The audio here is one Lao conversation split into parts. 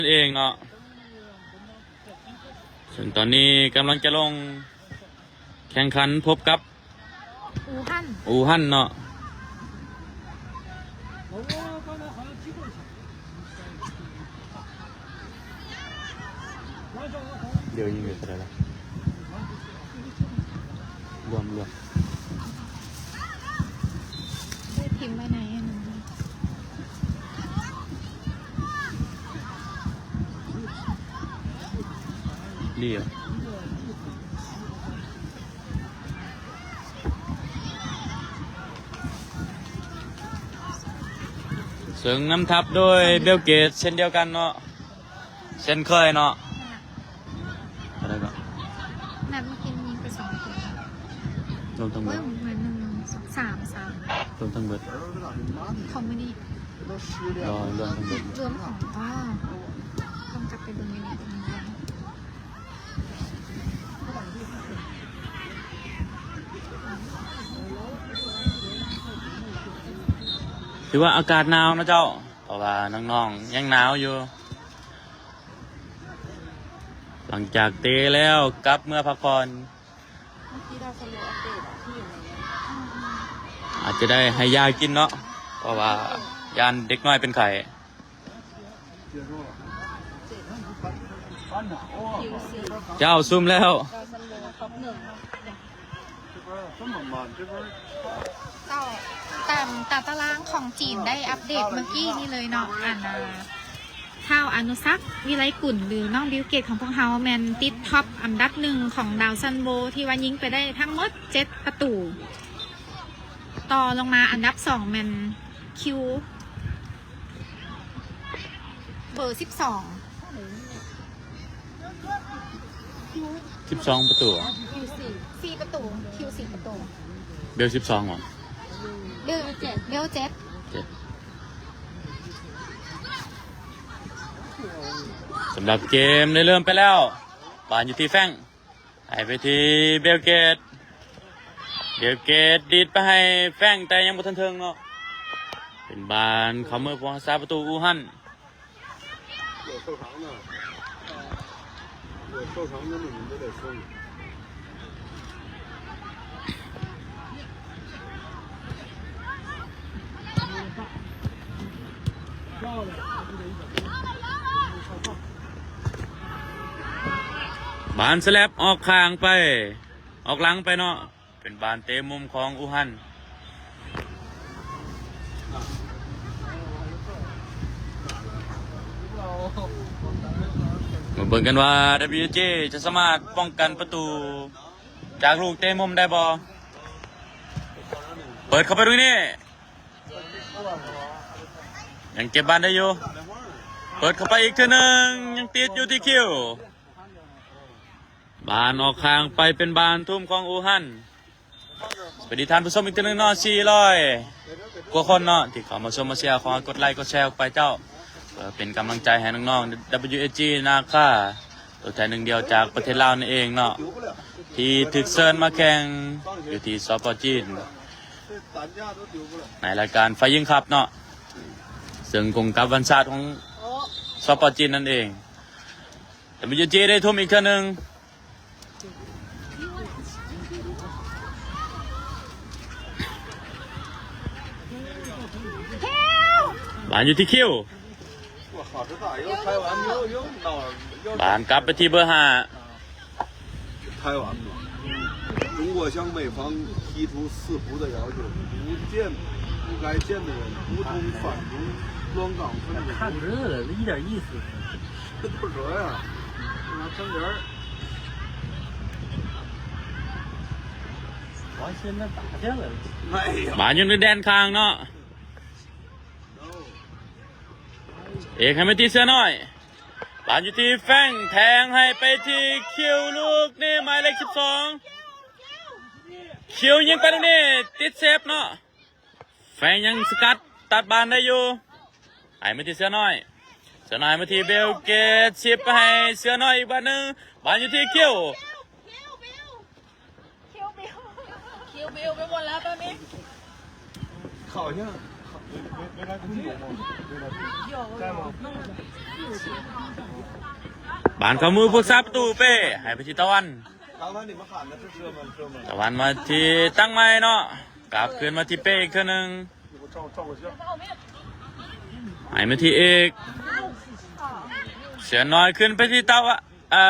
ນັ້ນເອງເນາະ ເຊິ່ງຕອນນີ້ກຳລັງຈະລົງແຂ່ງຂັນພົບກັບ ອູຮັນ ອູຮັນເນາະ. ດຽວຍິງໄດ້ເທົ່າໃດລະ? ລວມ ລວມ ໄດ້ພິມໄວ້ໃນອັນນັ້ນ ນີ້ ເຊິ່ງນຳທັບໂດຍເບວເກດເຊັ່ນດຽວກັນເນາະ ເຊັ່ນເຄີຍເນາະ. ເທົ່າໃດເກາະ? ນັບເມື່ອກີ້ນີ້ຍິງໄປສອງຕົວ ລວມທັງເບິດ ໂອ້ຍ ເໝືອນໜຶ່ງ ສອງ ສາມ ສາມ ລວມທັງເບິດ ຂອງມື້ນີ້ ລວມທັງເບິດ ລວມຂອງ ອໍ ຕ້ອງກັບໄປເບິ່ງຢູ່ໃນຕົງນັ້ນ. ຖືວ່າອາກາດໜາວເນາະເຈົ້າ ເພາະວ່ານ້ອງໆຍັງໜາວຢູ່ ຫຼັງຈາກເຕະແລ້ວກັບເມືອພັກຜ່ອນ ອາດຈະໄດ້ໃຫ້ຢາກິນເນາະ ເພາະວ່າຢ້ານເດັກນ້ອຍເປັນໄຂ້. ເຈົ້າ ຊຸມແລ້ວ ເຈົ້າ ຕາມຕາຕະລາງຂອງຈີນໄດ້ອັບເດດເມື່ອກີ້ນີ້ເລີຍເນາະ ອັນ ທ້າວ ອະນຸສັກ ວິໄລກຸນ ຫຼື ນ້ອງບິວເກດຂອງພວກເຮົາ ແມ່ນຕິດທັອບອັນດັບໜຶ່ງຂອງດາວຊັນໂວ ທີ່ວ່າຍິງໄປໄດ້ທັງໝົດເຈັດປະຕູ. ຕໍ່ລົງມາອັນດັບສອງແມ່ນຄິວ ເບີສິບສອງ ສິບສອງປະຕູ ຄິວສີ່ ສີ່ປະຕູ ຄິວສີ່ປະຕູ ເບວສິບສອງຫວາ? ເບວ ເບວເຈັດ ເຈັດ. ສຳລັບເກມໄດ້ເລີ່ມໄປແລ້ວ ບານຢູ່ທີ່ແຟງ ໃຫ້ໄປທີ່ເບວເກດ ເບວເກດດີດໄປໃຫ້ແຟງ ແຕ່ຍັງບໍ່ທັນເຖິງເນາະ ເປັນບານເຂົ້າມືຜູ້ຮັກສາປະຕູອູຮັນ. ບານສະແລັບອອກຂ້າງໄປ ອອກຫຼັງໄປເນາະ ເປັນບານເຕະມຸມຂອງອູຮັນ. ມາເບິ່ງກັນວ່າ ດັບເບິນຢູເອສຈີ ຈະສາມາດປ້ອງກັນປະຕູຈາກລູກເຕະມຸມໄດ້ບໍ່? ເປີດເຂົ້າໄປຕຣົງນີ້ ຍັງເກັບບານໄດ້ຢູ່ ເປີດເຂົ້າໄປອີກເທື່ອໜຶ່ງ ຍັງຕິດຢູ່ທີ່ຄິວ. ບານອອກຂ້າງໄປເປັນບານທຸ່ມຂອງອູຮັນ. ສະບາຍດີທ່ານຜູ້ຊົມອີກເທື່ອໜຶ່ງເນາະ ສີ່ຮ້ອຍກວ່າຄົນເນາະ ທີ່ເຂົ້າມາຊົມມາເຊຍ ຂໍໃຫ້ກົດໄລກົດແຊອອກໄປເຈົ້າ ເພື່ອເປັນກຳລັງໃຈໃຫ້ນ້ອງໆ ດັບເບິນຢູເອສຈີ ນາຄາ ຕົວແທນໜຶ່ງດຽວຈາກປະເທດລາວນັ້ນເອງເນາະ ທີ່ຖືກເຊີນມາແຂ່ງຢູ່ທີ່ ສປ ຈີນ ໃນລາຍການຝ່າຍຍິງຄັບເນາະ ເຊິ່ງກົງກັບວັນຊາດຂອງ ສປ ຈີນນັ້ນເອງ. ແຕ່ ບີ ເອັນ ຈີ ໄດ້ທຸ່ມອີກເທື່ອໜຶ່ງ ບານຢູ່ທີ່ຄິວ ບານກັບໄປທີ່ເບີຫ້າ 台湾嘛，中国向美方提出四不的要求，不建、不该建的人，不通反中乱港分子。看这个一点意思没有。这不是呀，啊，争人儿。完，现在打架了。哎呀， ບານຢູ່ໃນແດນຂ້າງເນາະ เอกให้มาที่เสือน้อย ບານຢູ່ທີ່แฟง แทงให้ไปที่คิว ลูกนี้ หมายเลขสิบสอง คิวยิงไปลูกนี้ ติดเซฟเนาะ แฟงยังสกัดตัดบานได้อยู่ ให้มาที่เสือน้อย เสือน้อยมาที่เบลเกต ชิปไปให้เสือน้อยอีกบาสหนึ่ง บาสอยู่ที่คิว คิวบิล คิวบิลไปหมดแล้วตอนนี้ เขาเนี่ย เขาไม่ไม่ไม่ได้คุณหนูบอกไม่ได้คุณหนู ได้หมด นั่นน่ะ ບານເຂົ້າມືຜູ້ຮັກສາປະຕູເປ້ ໃຫ້ໄປທີ່ຕາວັນ. ຕາວັນມາທີ່ຕັ້ງໃໝ່ເນາະ ກັບຄືນມາທີ່ເປ້ອີກເທື່ອໜຶ່ງ ໃຫ້ມາທີ່ເອກ ເສືອນ້ອຍຂຶ້ນໄປທີ່ຕາວັນ ເອີ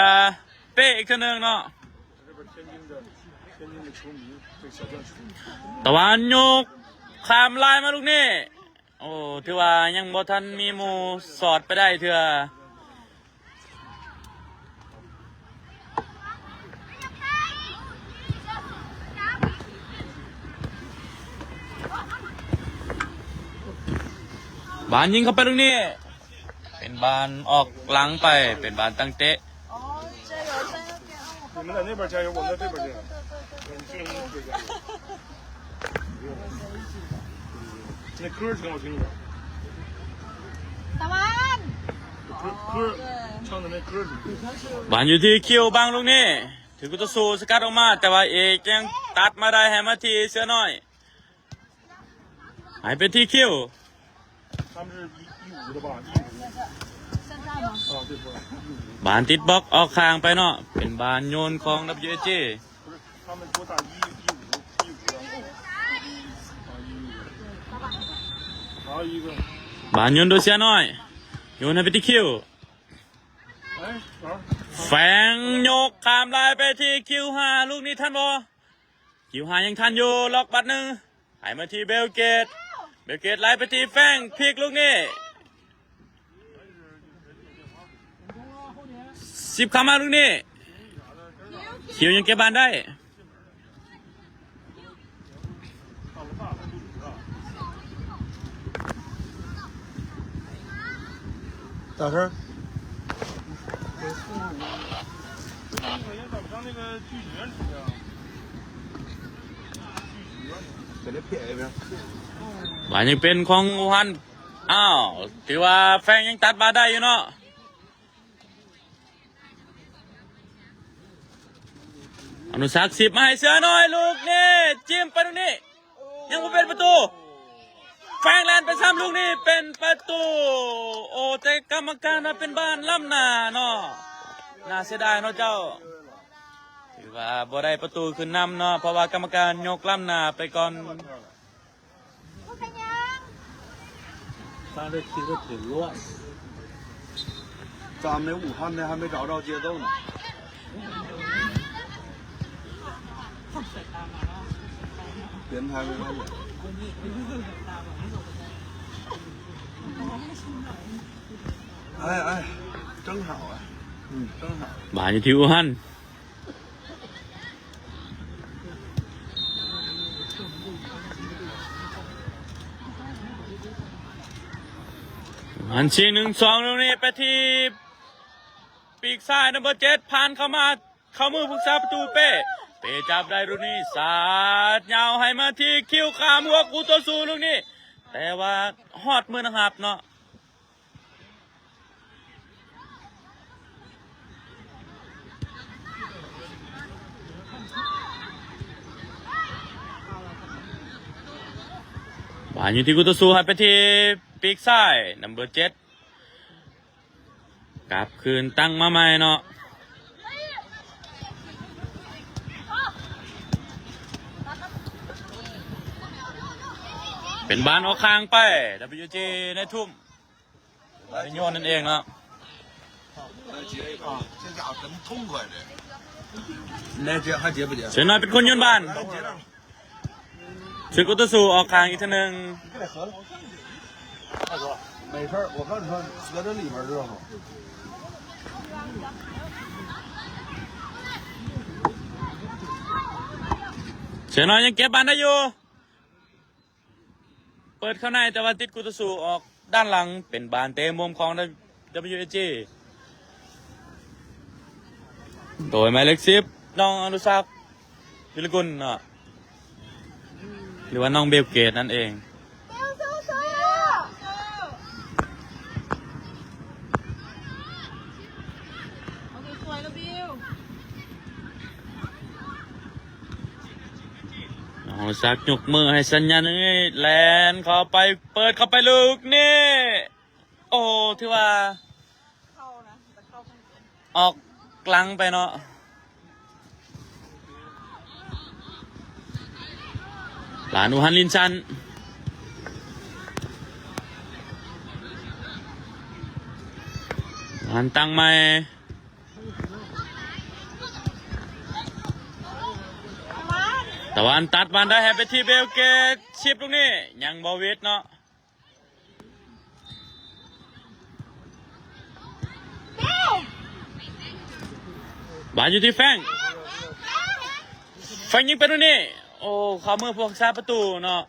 ເປ້ອີກເທື່ອໜຶ່ງເນາະ. ຕາວັນຍົກຂ້າມລາຍມາລູກນີ້ ໂອ້ ຖືວ່າຍັງບໍ່ທັນມີໝູ່ສອດໄປໄດ້ເທື່ອ. ບານຍິງເຂົ້າໄປລູກນີ້ ເປັນບານອອກຫຼັງໄປ ເປັນບານຕັ້ງເຕະ. 你们在那边加油，我们在这边加油。那歌儿挺好听的。 ตะวัน 歌儿，唱的那歌儿。 ບານຢູ່ທີ່ຄິວບັງລູກນີ້ ຖືກຄູ່ຕໍ່ສູ້ສະກັດອອກມາ ແຕ່ວ່າເອກຍັງຕັດມາໄດ້ໃຫ້ມາທີ່ເສືອນ້ອຍ ໃຫ້ໄປທີ່ຄິວ 他们是一，一五的吧，一五。啊，对，不，一五。 ບານຕິດບລັອກອອກຂ້າງໄປເນາະ ເປັນບານໂຍນຂອງ ดับเบิลยูเอจี. 不是，他们多大？一，一五，一五的。啊，一五。还有一个。 ບານໂຍນໂດຍເສືອນ້ອຍ ໂຍນໃຫ້ໄປທີ່ຄິວ. ແຟງຍົກຂ້າມລາຍໄປທີ່ຄິວຫ້າ ລູກນີ້ທັນບໍ່? ຄິວຫ້າຍັງທັນຢູ່ ລັອກບັດໜຶ່ງ ໃຫ້ມາທີ່ເບວເກດ ເບວເກດໄລ່ໄປທີ່ແຟງ ພິກລູກນີ້ ສິບເຂົ້າມາລູກນີ້ ຄິວຍັງເກັບບານໄດ້. ບານຍັງເປັນຂອງອູຮັນ ອ້າວ ຖືວ່າແຟງຍັງຕັດບານໄດ້ຢູ່ເນາະ. ອະນຸສັກສິບມາໃຫ້ເສືອນ້ອຍ ລູກນີ້ ຈິ້ມໄປລູກນີ້ ຍັງບໍ່ເປັນປະຕູ ແຟງແລ່ນໄປຊ້ຳລູກນີ້ ເປັນປະຕູ. ໂອ້ ແຕ່ກຳມະການວ່າເປັນບານລ້ຳໜ້າເນາະ ໜ້າເສຍດາຍເນາະເຈົ້າ ຖືວ່າບໍ່ໄດ້ປະຕູຂຶ້ນນຳເນາະ ເພາະວ່າກຳມະການຍົກລ້ຳໜ້າໄປກ່ອນ. 他这踢得挺乱，咱们武汉的还没找着节奏呢。别拍，别拍。哎，哎，正好啊，嗯，正好。 ບານຢູ່ທີ່ອູຮັນ ອັນຊິງ ໜຶ່ງສອງ ລູກນີ້ໄປທີ່ປີກຊ້າຍ ນຳເບີເຈັດ ຜ່ານເຂົ້າມາ ເຂົ້າມືຜູ້ຮັກສາປະຕູເປ້ ເປ້ຈັບໄດ້ລູກນີ້ ສາດຍາວໃຫ້ມາທີ່ຄິວ ຂ້າມຫົວຄູ່ຕໍ່ສູ້ລູກນີ້ ແຕ່ວ່າຮອດມືນັກຮັບເນາະ. ບານຢູ່ທີ່ຄູ່ຕໍ່ສູ້ ໃຫ້ໄປທີ່ປີກຊ້າຍ ນຳເບີເຈັດ ກັບຄືນຕັ້ງມາໃໝ່ເນາະ ເປັນບານອອກຂ້າງໄປ ດັບເບິນຢູເອຈີ ໃນທຸ່ມ ໄປໂຍນນັ້ນເອງເນາະ 来接一个，这家伙真痛快的。来接，还接不接？ ເສືອນ້ອຍເປັນຄົນໂຍນບານ 来接了。 ເສືອຄູ່ຕໍ່ສູ້ອອກຂ້າງອີກເທື່ອໜຶ່ງ 没事儿，我告诉你说，搁这里边儿知道吗？ ເສືອນ້ອຍຍັງເກັບບານໄດ້ຢູ່ ເປີດເຂົ້າໃນ ແຕ່ວ່າຕິດຄູ່ຕໍ່ສູ້ອອກດ້ານຫຼັງ ເປັນບານເຕະມຸມຂອງ ດັບເບິນຢູເອຈີ ໂດຍໝາຍເລກສິບ ນ້ອງອະນຸສັກ ວິລະກຸນເນາະ ຫຼືວ່ານ້ອງເບວເກດນັ້ນເອງ. ອະນຸສັກຍົກມືໃຫ້ສັນຍານ ແລ່ນເຂົ້າໄປ ເປີດເຂົ້າໄປລູກນີ້ ໂອ້ ຖືວ່າ ອອກຫຼັງໄປເນາະ. ຫຼານອູຮັນ ລິນຊັນ ຫັນຕັ້ງໃໝ່ ຕາວັນຕັດບານໄດ້ໃຫ້ໄປທີ່ເບວເກດ ຊິບລູກນີ້ຍັງບໍ່ຫວິດເນາະ. ບານຢູ່ທີ່ແຟງ ແຟງຍິງໄປລູກນີ້ ໂອ້ ເຂົ້າມືຜູ້ຮັກສາປະຕູເນາະ.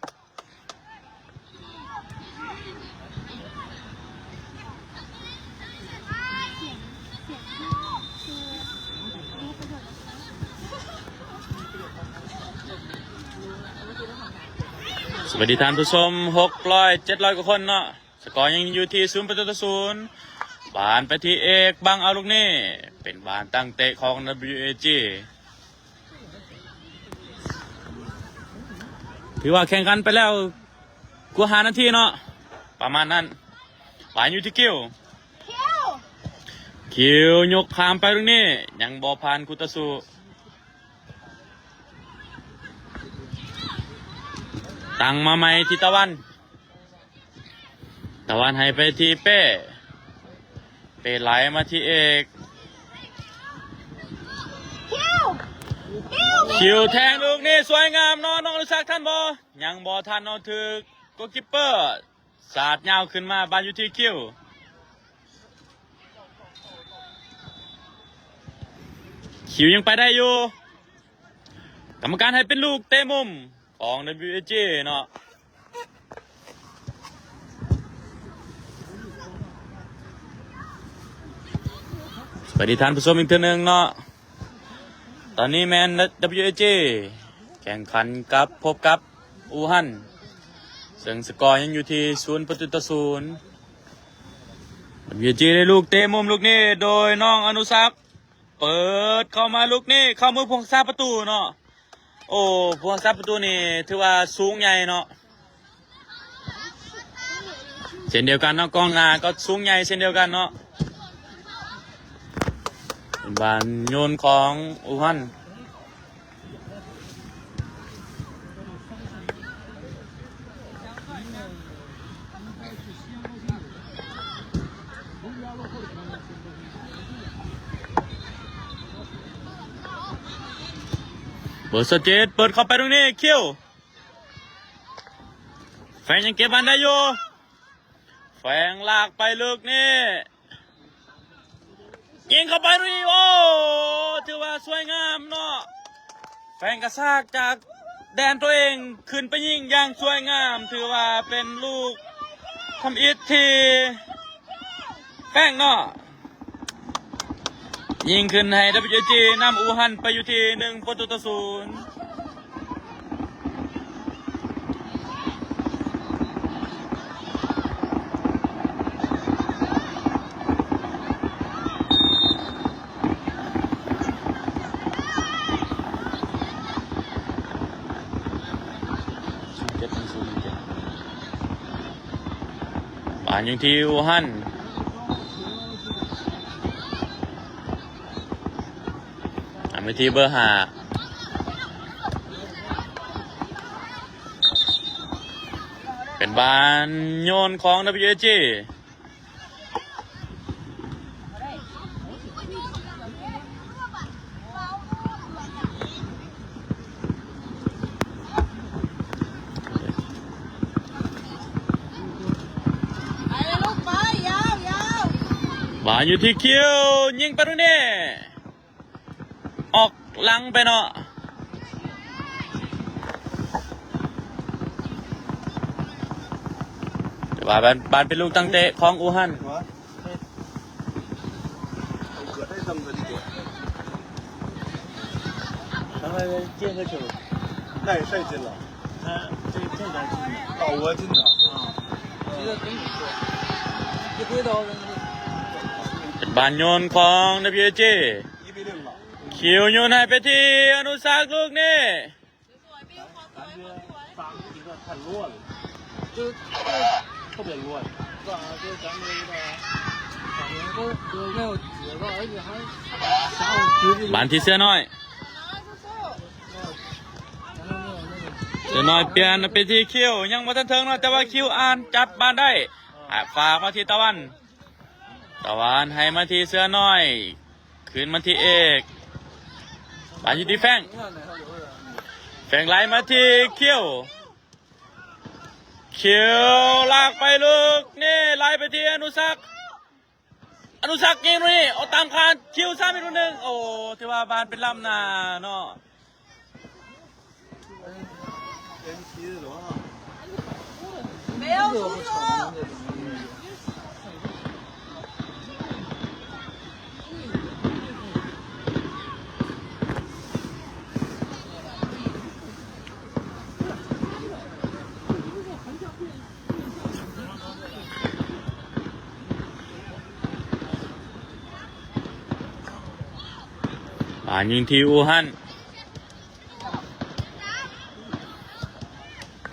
ສະບາຍດີທ່ານຜູ້ຊົມ ຫົກຮ້ອຍ ເຈັດຮ້ອຍກວ່າຄົນເນາະ. ສະກໍຍັງຢູ່ທີ່ສູນປະຕູຕໍ່ສູນ. ບານໄປທີ່ເອກ ບັງເອົາລູກນີ້ ເປັນບານຕັ້ງເຕະຂອງ ດັບເບິນຢູເອຈີ. ຖືວ່າແຂ່ງຂັນໄປແລ້ວກວ່າຫ້ານາທີເນາະ ປະມານນັ້ນ. ບານຢູ່ທີ່ຄິວ ຄິວຍົກຂ້າມໄປລູກນີ້ ຍັງບໍ່ຜ່ານຄູ່ຕໍ່ສູ້. ຕັ້ງມາໃໝ່ທີ່ຕາວັນ ຕາວັນໃຫ້ໄປທີ່ເປ້ ເປ້ໄຫຼມາທີ່ເອກ ຄິວ ຄິວແທງລູກນີ້ສວຍງາມເນາະ ນ້ອງອະນຸສັກທັນບໍ່? ຍັງບໍ່ທັນເນາະ ຖືກໂກຄິບເປີສາດຍາວຂຶ້ນມາ. ບານຢູ່ທີ່ຄິວ ຄິວຍັງໄປໄດ້ຢູ່ ກຳມະການໃຫ້ເປັນລູກເຕະມຸມຂອງ ດັບເບິນຢູເອຈີ ເນາະ. ສະບາຍດີທ່ານຜູ້ຊົມອີກເທື່ອໜຶ່ງເນາະ. ຕອນນີ້ແມ່ນ ດັບເບິນຢູເອຈີ ແຂ່ງຂັນກັບ ພົບກັບອູຮັນ ເຊິ່ງສະກໍຍັງຢູ່ທີ່ສູນປະຕູຕໍ່ສູນ. ດັບເບິນຢູເອຈີ ໄດ້ລູກເຕະມຸມລູກນີ້ໂດຍນ້ອງອະນຸສັກ ເປີດເຂົ້າມາລູກນີ້ ເຂົ້າມືຜູ້ຮັກສາປະຕູເນາະ. ໂອ້ ຜູ້ຮັກສາປະຕູນີ້ຖືວ່າສູງໃຫຍ່ເນາະ ເຊັ່ນດຽວກັນເນາະ ກອງໜ້າກໍສູງໃຫຍ່ເຊັ່ນດຽວກັນເນາະ. ເປັນບານໂຍນຂອງອູຮັນ. ເບີຊາວເຈັດ ເປີດເຂົ້າໄປຕົງນີ້ ຄິວ ແຟງຍັງເກັບບານໄດ້ຢູ່ ແຟງລາກໄປເລິກນີ້ ຍິງເຂົ້າໄປລູກນີ້ ໂອ້ ຖືວ່າສວຍງາມເນາະ ແຟງກະຊາກຈາກແດນຕົວເອງຂຶ້ນໄປຍິງຢ່າງສວຍງາມ ຖືວ່າເປັນລູກທຳອິດທີ່ແຟງເນາະ ຍິງຂຶ້ນໃຫ້ ດັບເບິນຢູເອຈີ ນຳອູຮັນໄປຢູ່ທີ່ໜຶ່ງປະຕູຕໍ່ສູນ. ບານຢູ່ທີ່ອູຮັນ ອາ ໄປທີ່ເບີຫ້າ ເປັນບານໂຍນຂອງ ດັບເບິນຢູເອຈີ ບານຢູ່ທີ່ຄິວ ຍິງໄປຕົງນີ້ ອອກຫຼັງໄປເນາະ ແຕ່ວ່າບານ ບານເປັນລູກຕັ້ງເຕະຂອງອູຮັນ. 刚才进个球，那也算进了。他这这才进的。哦，我进的。啊，这个真不错。一回到那个 ເປັນບານໂຍນຂອງ ດັບເບິນຢູເອຈີ 一比零了。 ຄິວໂຍນໃຫ້ໄປທີ່ອະນຸສັກລູກນີ້ 感觉咱们一个太乱了，就，就特别乱。干啥？就咱们这个反应都，都没有节奏。ບານທີ່ເສືອນ້ອຍ ເສືອນ້ອຍປ່ຽນໄປທີ່ຄິວ ຍັງບໍ່ທັນເຖິງເນາະ ແຕ່ວ່າຄິວອ່ານ ຈັບບານໄດ້ ອ່າ ຝາກມາທີ່ຕາວັນ ຕາວັນໃຫ້ມາທີ່ເສືອນ້ອຍ ຄືນມາທີ່ເອກ ບານຢູ່ທີ່ແຟງ ແຟງໄລ່ມາທີ່ຄິວ ຄິວລາກໄປລູກນີ້ ໄລ່ໄປທີ່ອະນຸສັກ ອະນຸສັກຍິງລູກນີ້ ເອົາຕາມຄານ ຄິວຊ້ຳອີກລູກໜຶ່ງ ໂອ້ ຖືວ່າບານເປັນລ້ຳໜ້າເນາະ. ບານຍິງທີ່ອູຮັນ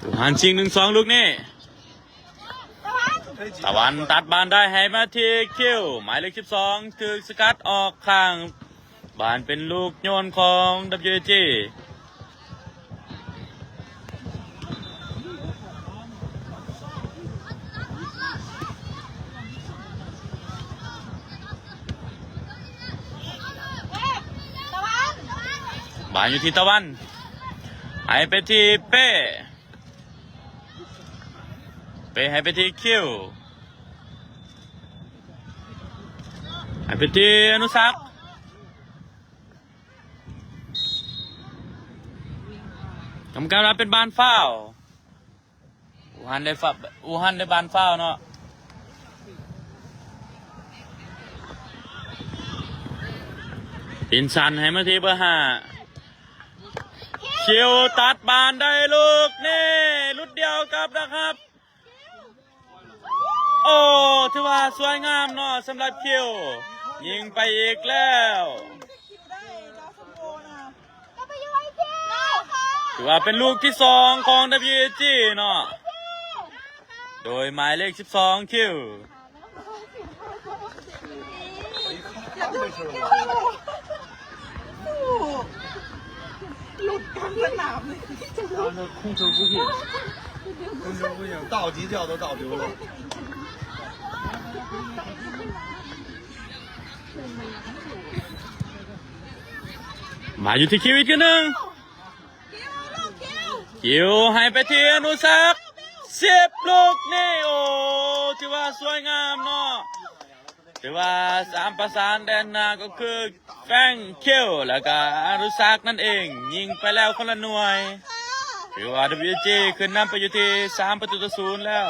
ອູຮັນຊິງ ໜຶ່ງສອງ ລູກນີ້ ຕາວັນຕັດບານໄດ້ໃຫ້ມາທີ່ຄິວ ໝາຍເລກສິບສອງ ຖືກສະກັດອອກຂ້າງ ບານເປັນລູກໂຍນຂອງ WAG ບານຢູ່ທີ່ຕາວັນ ໃຫ້ໄປທີ່ເປ້ ເປ້ໃຫ້ໄປທີ່ຄິວ ໃຫ້ໄປທີ່ອະນຸສັກ ກຳມະການວ່າເປັນບານຟາວ ອູຮັນໄດ້ຟາ ອູຮັນໄດ້ບານຟາວເນາະ ເປັນສັນໃຫ້ມາທີ່ເບີຫ້າ ຄິວຕັດບານໄດ້ລູກນີ້ ຫຼຸດດຽວກັບນະຄັບ ໂອ້ ຖືວ່າສວຍງາມເນາະ ສຳລັບຄິວ ຍິງໄປອີກແລ້ວ ຖືວ່າເປັນລູກທີສອງຂອງ WAG ເນາະ ໂດຍໝາຍເລກສິບສອງ ຄິວ ຫຼຸດກາງສະໜາມເລີຍ 然后呢，控球不进，控球不进，倒几脚都倒丢了。 ມາຢູ່ທີ່ຄິວອີກທີໜຶ່ງ ຄິວໃຫ້ໄປທີ່ອະນຸສັກ ສິບ ລູກນີ້ ໂອ້ ຖືວ່າສວຍງາມເນາະ ຖືວ່າສາມປະສານແດນໜ້າກໍຄືແຟງ ຄິວ ແລ້ວກໍອະນຸສັກນັ້ນເອງ ຍິງໄປແລ້ວຄົນລະໜ່ວຍ ຖືວ່າ WAG ຂຶ້ນນຳໄປຢູ່ທີ່ສາມປະຕູຕໍ່ສູນແລ້ວ.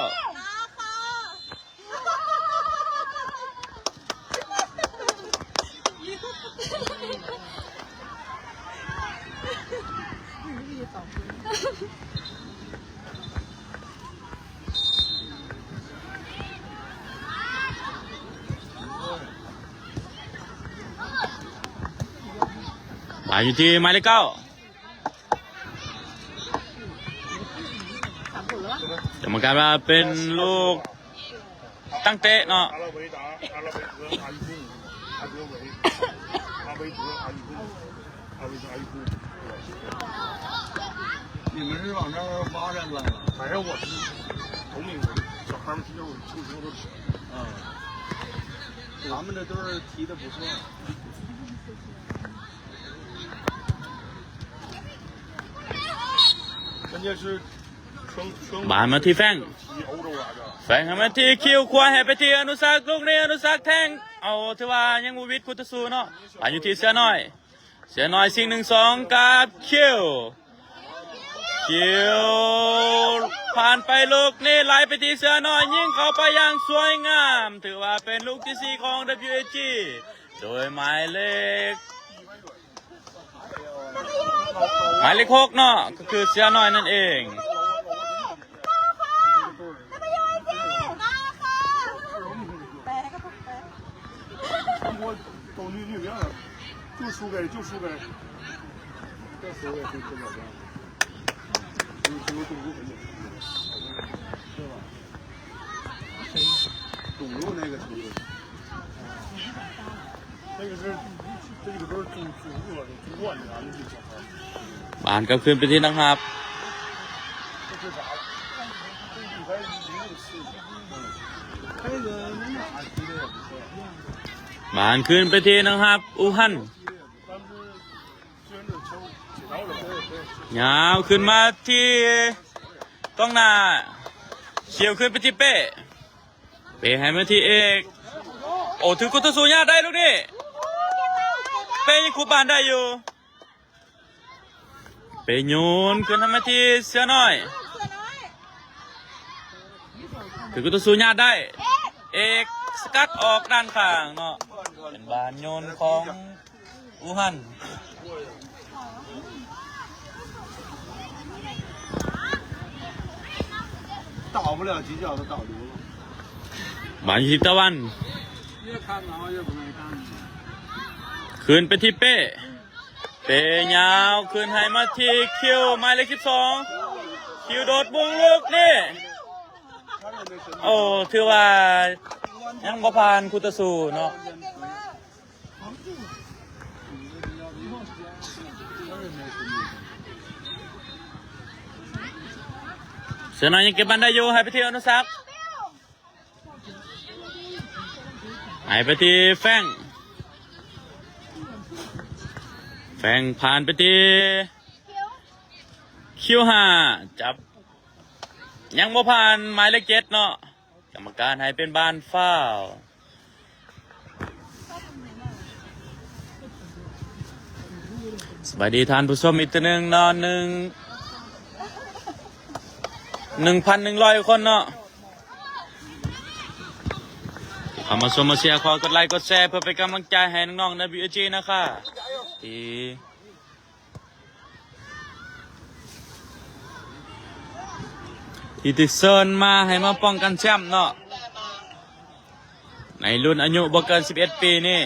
ມາຢູ່ທີ່ໝາຍເລກເກົ້າ ກຳມະການວ່າເປັນລູກ ຕັ້ງເຕະເນາະ. 你们是往那儿挖人来了？反正我是同龄人，小孩儿们踢球，球球都吃。嗯，咱们这都是踢的不错。关键是 ບານມາທີ່ແຟງ ແຟງໃຫ້ມາທີ່ຄິວ ຄວາຍໃຫ້ໄປທີ່ອະນຸສັກ ລູກນີ້ອະນຸສັກແທງ ເອົາ ຖືວ່າຍັງບໍ່ຫວິດຄູ່ຕໍ່ສູ້ເນາະ. ບານຢູ່ທີ່ເສືອນ້ອຍ ເສືອນ້ອຍຊິງ ໜຶ່ງສອງ ກັບຄິວ ຄິວ ຜ່ານໄປລູກນີ້ ໄຫຼໄປທີ່ເສືອນ້ອຍ ຍິງເຂົ້າໄປຢ່າງສວຍງາມ ຖືວ່າເປັນລູກທີສີ່ຂອງ WAG ໂດຍໝາຍເລກ ໝາຍເລກຫົກເນາະ ກໍຄືເສືອນ້ອຍນັ້ນເອງ. 懂路那个程度。ບານກັບຄືນໄປທີ່ນັກຮັບ ບານຄືນໄປທີ່ນັກຮັບອູຮັນ ຍາວຂຶ້ນມາທີ່ກອງໜ້າ ຄຽວຄືນໄປທີ່ເປ້ ເປ້ໃຫ້ມາທີ່ເອກ ໂອ້ ຖືກຄູ່ຕໍ່ສູ້ຍາດໄດ້ລູກນີ້ ເປ້ຍັງຄຸມບານໄດ້ຢູ່ ເປ້ໂຍນຄືນໃຫ້ມາທີ່ເສືອນ້ອຍ ຖືກຄູ່ຕໍ່ສູ້ຍາດໄດ້ ເອກສະກັດອອກດ້ານຂ້າງເນາະ ເປັນບານໂຍນຂອງ ອູຮັນ 倒不了几脚都倒流了。 ບານຢູ່ທີ່ຕາວັນ ຄືນໄປທີ່ເປ້ ເປ້ຍາວຄືນໃຫ້ມາທີ່ຄິວ ໝາຍເລກສິບສອງ ຄິວໂດດມຸງລູກນີ້ ໂອ້ ຖືວ່າຍັງບໍ່ຜ່ານຄູ່ຕໍ່ສູ້ເນາະ. ເສືອນ້ອຍຍັງເກັບບານໄດ້ຢູ່ ໃຫ້ໄປທີ່ອະນຸສັກ ໃຫ້ໄປທີ່ແຟງ ແຟງຜ່ານໄປທີ່ຄິວຫ້າ ຈັບ ຍັງບໍ່ຜ່ານໝາຍເລກເຈັດເນາະ ກຳມະການໃຫ້ເປັນບານຟາວ. ສະບາຍດີທ່ານຜູ້ຊົມອີກເທື່ອໜຶ່ງເນາະ ໜຶ່ງ ໜຶ່ງພັນໜຶ່ງຮ້ອຍຄົນເນາະ ເຂົ້າມາຊົມມາເຊຍ ຂໍກົດໄລກົດແຊເພື່ອເປັນກຳລັງໃຈໃຫ້ນ້ອງໆ ໃນ ບີເອສຈີ ນະຄະ ທີ່ ທີ່ຖືກເຊີນມາໃຫ້ມາປ້ອງກັນແຊ້ມເນາະ ໃນລຸ້ນອາຍຸບໍ່ເກີນສິບເອັດປີນີ້.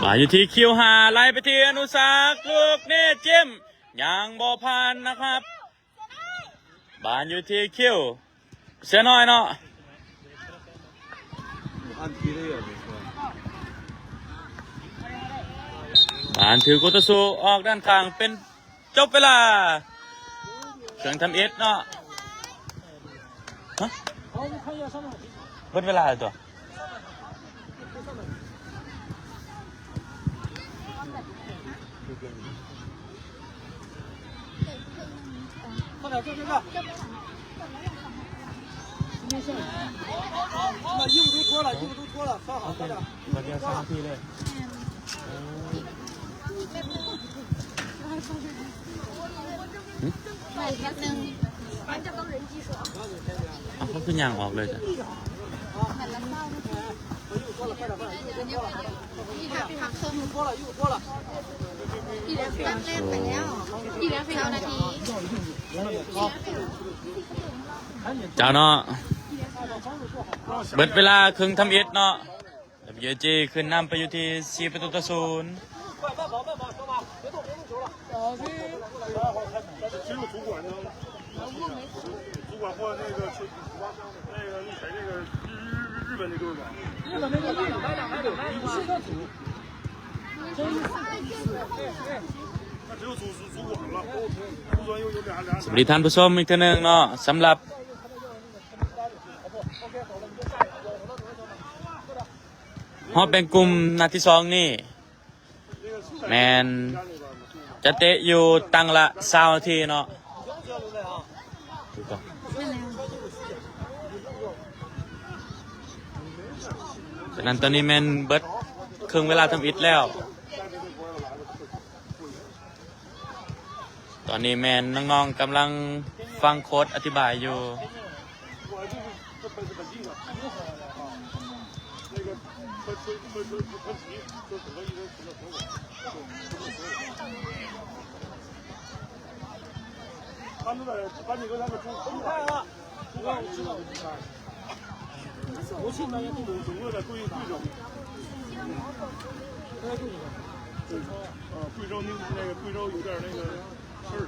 ມາຢູ່ທີ່ຄິວຫ້າ ໄລ່ໄປທີ່ອະນຸສັກ ລູກນີ້ຈິ້ມ ຍັງບໍ່ຜ່ານນະຄັບ. ບານຢູ່ທີ່ຄິວ ເສືອນ້ອຍເນາະ ບານຖືກຄູ່ຕໍ່ສູ້ອອກດ້ານຂ້າງ ເປັນຈົບເວລາ ເຄື່ອງທຳອິດເນາະ ຮະ ເບິດເວລາແລ້ວຕົວະ. ເຂົາຄືຍ່າງອອກເລີຍຈ້ະ ເຈົ້າເນາະ ເບິດເວລາເຄິ່ງທຳອິດເນາະ. ເອັມຢູເອສຈີ ຂຶ້ນນຳໄປຢູ່ທີ່ສີ່ປະຕູຕໍ່ສູນ. ສະບາຍດີທ່ານຜູ້ຊົມອີກເທື່ອໜຶ່ງເນາະ ສຳລັບ ຮອບແບ່ງກຸ່ມນັດທີສອງນີ້ ແມ່ນຈະເຕະຢູ່ຕັ້ງລະຊາວນາທີເນາະ. ສະນັ້ນຕອນນີ້ແມ່ນເບິດເຄິ່ງເວລາທຳອິດແລ້ວ. ຕອນນີ້ແມ່ນນ້ອງໆກຳລັງຟັງໂຄດອະທິບາຍຢູ່.这本是本地的，啊，那个分分分分分级，就整个一人分了所有，分了所有。他们的把你跟他们猪分开了，知道知道。我去那个贵州，我在贵贵州，呃，贵州那那个贵州有点那个事儿，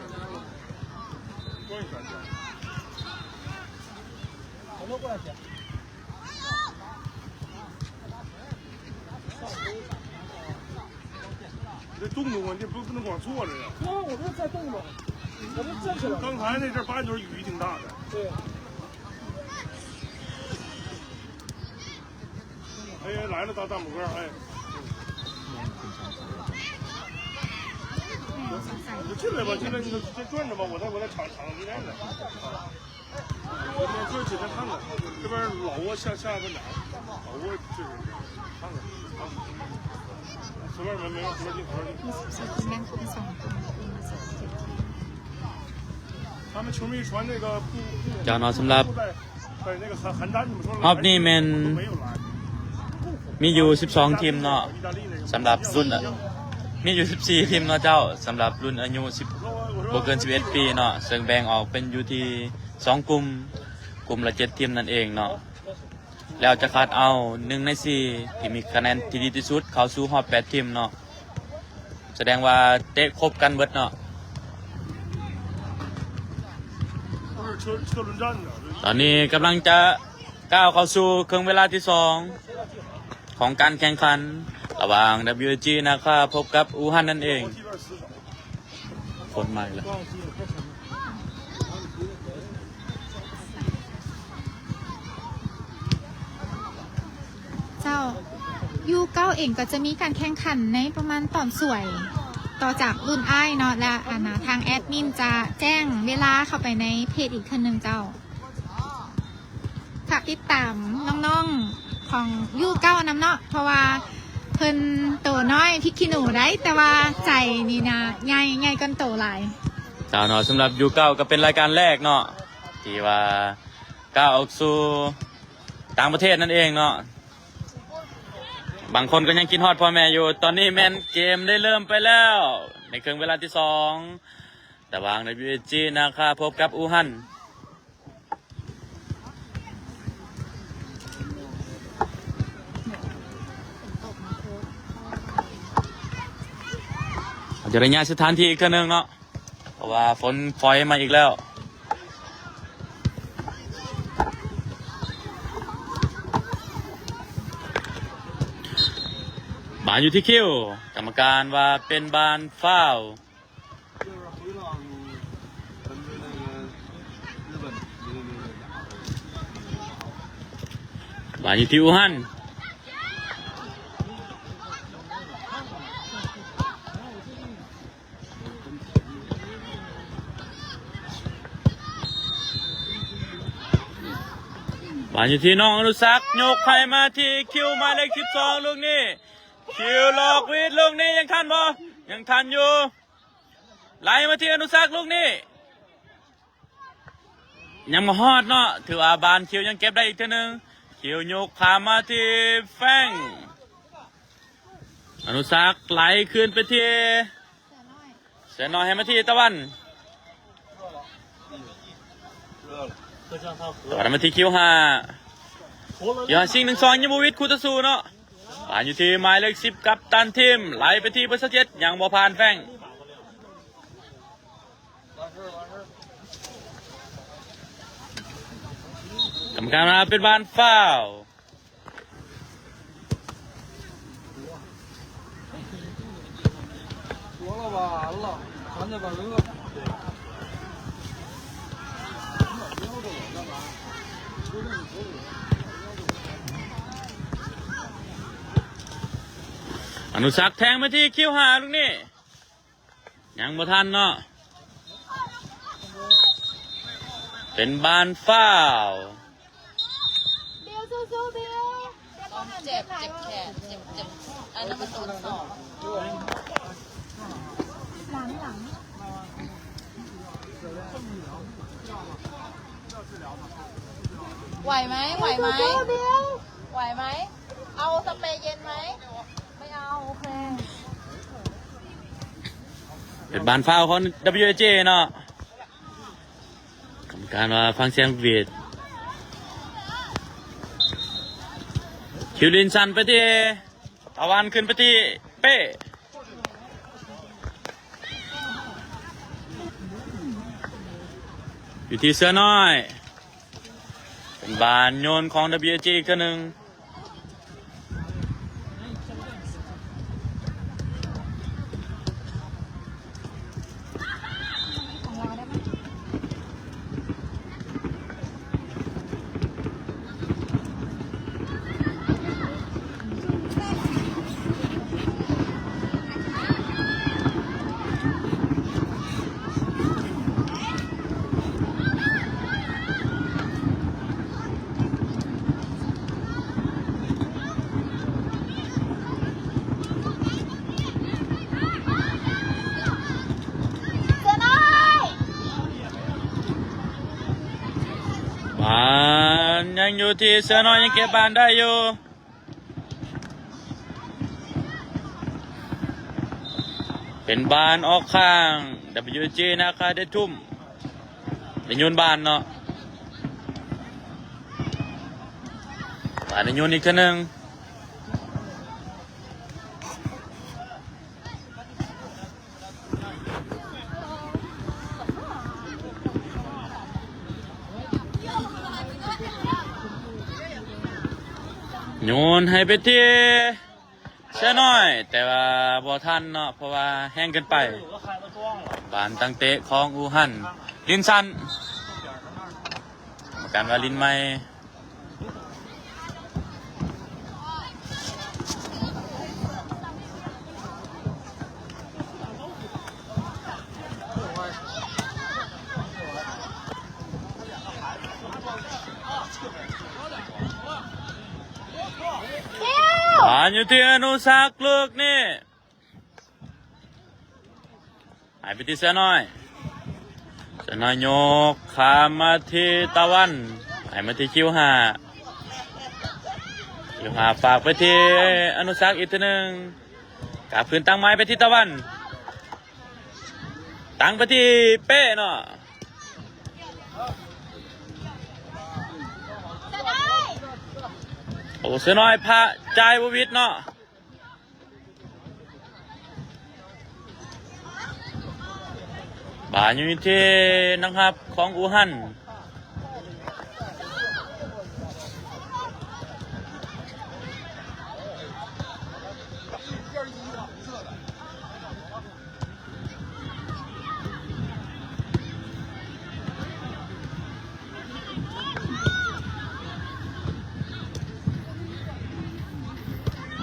关一下去。 你这动作，你不不能光坐着呀。对啊，我就在动作，我就站起来。刚才那阵儿八点多雨挺大的。对。哎，来了，大大拇哥，哎。你就进来吧，进来你就先转着吧，我再我再场场地带呢。 我这简单看看，这边老挝下下个哪儿？老挝这个看看啊，随便没没有，随便进，随便进。他们球迷穿那个布布布在在那个寒寒毡，你们说来，รอบນີ້ແມ່ນ 都没有来。 ມີຢູ່ສິບສອງທີມເນາະ ສຳລັບລຸ້ນ ມີຢູ່ສິບສີ່ທີມເນາະເຈົ້າ ສຳລັບລຸ້ນອາຍຸສິບ ບໍ່ເກີນສິບເອັດປີເນາະ ເຊິ່ງແບ່ງອອກເປັນຢູ່ທີ່ສອງກຸ່ມ ກຸ່ມລະເຈັດທີມນັ້ນເອງເນາະ ແລ້ວຈະຄັດເອົາໜຶ່ງໃນສີ່ທີ່ມີຄະແນນທີ່ດີທີ່ສຸດເຂົ້າສູ່ຮອບແປດທີມເນາະ ສະແດງວ່າເຕະຄົບກັນເບິດເນາະ. ຕອນນີ້ກຳລັງຈະ ກ້າວເຂົ້າສູ່ເຄິ່ງເວລາທີສອງຂອງການແຂ່ງຂັນ ລະຫວ່າງ WAG ນາຄາ ພົບກັບ ອູຮັນ ນັ້ນເອງ. ຝົນມາອີກແລ້ວ. ເຈົ້າ ຢູເກົ້າເອງກໍຈະມີການແຂ່ງຂັນໃນປະມານຕອນສວຍ ຕໍ່ຈາກລຸ້ນອ້າຍເນາະ ແລະ ອັນນາ ທາງແອດມິນຈະແຈ້ງເວລາເຂົ້າໄປໃນເພຈອີກເທື່ອໜຶ່ງເຈົ້າ. ຝາກຕິດຕາມນ້ອງໆຂອງຢູເກົ້ານຳເນາະ ເພາະວ່າເພິ່ນໂຕນ້ອຍພິກຂີ້ໜູໄດ໋ ແຕ່ວ່າໃຈນີ້ນະໃຫຍ່ ໃຫຍ່ກວ່າໂຕຫຼາຍ. ເຈົ້າເນາະ ສຳລັບຢູເກົ້າກໍເປັນລາຍການແລກເນາະ ທີ່ວ່າກ້າວອອກສູ່ຕ່າງປະເທດນັ້ນເອງເນາະ. ບາງຄົນກໍຍັງຄິດຮອດພໍ່ແມ່ຢູ່. ຕອນນີ້ແມ່ນເກມໄດ້ເລີ່ມໄປແລ້ວ ໃນເຄິ່ງເວລາທີສອງ ລະຫວ່າງ WAG ນາຄາ ພົບກັບ ອູຮັນ. ອາດຈະໄດ້ຍ້າຍສະຖານທີ່ອີກເທື່ອໜຶ່ງເນາະ ເພາະວ່າຝົນຝອຍມາອີກແລ້ວ. ບານຢູ່ທີ່ຄິວ ກຳມະການວ່າເປັນບານຟາວ. ບານຢູ່ທີ່ອູຮັນ. ບານຢູ່ທີ່ນ້ອງອະນຸສັກ ຍົກໃຫ້ມາທີ່ຄິວໝາຍເລກສິບສອງ ລູກນີ້ ຄິວຫຼອກຫວີດ ລູກນີ້ຍັງທັນບໍ່? ຍັງທັນຢູ່. ໄລ່ມາທີ່ອະນຸສັກ ລູກນີ້ ຍັງບໍ່ຮອດເນາະ. ຖືວ່າບານຄິວຍັງເກັບໄດ້ອີກເທື່ອໜຶ່ງ. ຄິວຍົກຂ້າມມາທີ່ແຟງ. ອະນຸສັກໄລ່ຄືນໄປທີ່ເສືອນ້ອຍ ໃຫ້ມາທີ່ຕາວັນ. ຕາວັນມາທີ່ຄິວຫ້າ ຄິວຫ້າຊິງ ໜຶ່ງສອງ ຍັງບໍ່ຫວິດຄູ່ຕໍ່ສູ້ເນາະ. ບານຢູ່ທີ່ໝາຍເລກສິບ ກັບຕັນທີມ ໄລ່ໄປທີ່ເບີຊາວເຈັດ ຍັງບໍ່ຜ່ານແຟງ. ກຳມະການວ່າເປັນບານຟາວ. ອະນຸສັກແທງມາທີ່ຄິວຫ້າ ລູກນີ້ ຍັງບໍ່ທັນເນາະ ເປັນບານຟາວ. ບິວ ສູ້ໆ ບິວ. ເຈັບ ເຈັບແຂນ ເຈັບ ເຈັບ ອັນນັ້ນມັນໂດນສອກ. ຫຼັງ ຫຼັງ. ไหวไหม ไหวไหม ไหวไหม เอาสเปรย์เย็นไหม ไม่เอา โอเค ເປັນບານຟາວຂອງ WAJ ເນາະ. ກຳມະການວ່າຟັງສຽງຫວີດ. ຄິວລິນສັນໄປທີ່ຕາວັນ ຂຶ້ນໄປທີ່ເປ້ ຢູ່ທີ່ເສືອນ້ອຍ. ເປັນບານໂຍນຂອງ WAJ ອີກເທື່ອໜຶ່ງ. ບານຍັງຢູ່ທີ່ເສືອນ້ອຍ ຍັງເກັບບານໄດ້ຢູ່. ເປັນບານອອກຂ້າງ WAJ ນາຄາໄດ້ທຸ້ມ ໄດ້ໂຍນບານເນາະ. ບານໄດ້ໂຍນອີກເທື່ອໜຶ່ງ. ໂຍນໃຫ້ໄປທີ່ເສືອນ້ອຍ ແຕ່ວ່າບໍ່ທັນເນາະ ເພາະວ່າແຮງເກີນໄປ. ບານຕັ້ງເຕະຂອງອູຮັນ ລິນສັນ ກຳມະການວ່າຫຼິ້ນໃໝ່. ບານຢູ່ທີ່ອະນຸສັກ ລູກນີ້ ໃຫ້ໄປທີ່ເສືອນ້ອຍ. ເສືອນ້ອຍຍົກຂ້າມມາທີ່ຕາວັນ ໃຫ້ມາທີ່ຄິວຫ້າ ຄິວຫ້າ ຝາກໄປທີ່ອະນຸສັກອີກເທື່ອໜຶ່ງ. ກັບຄືນຕັ້ງໃໝ່ໄປທີ່ຕາວັນ ຕັ້ງໄປທີ່ເປ້ເນາະ. ໂອ້ ເສືອນ້ອຍພະຈ່າຍບໍ່ຫວິດເນາະ. ບານຢູ່ທີ່ນັກຮັບຂອງອູຮັນ.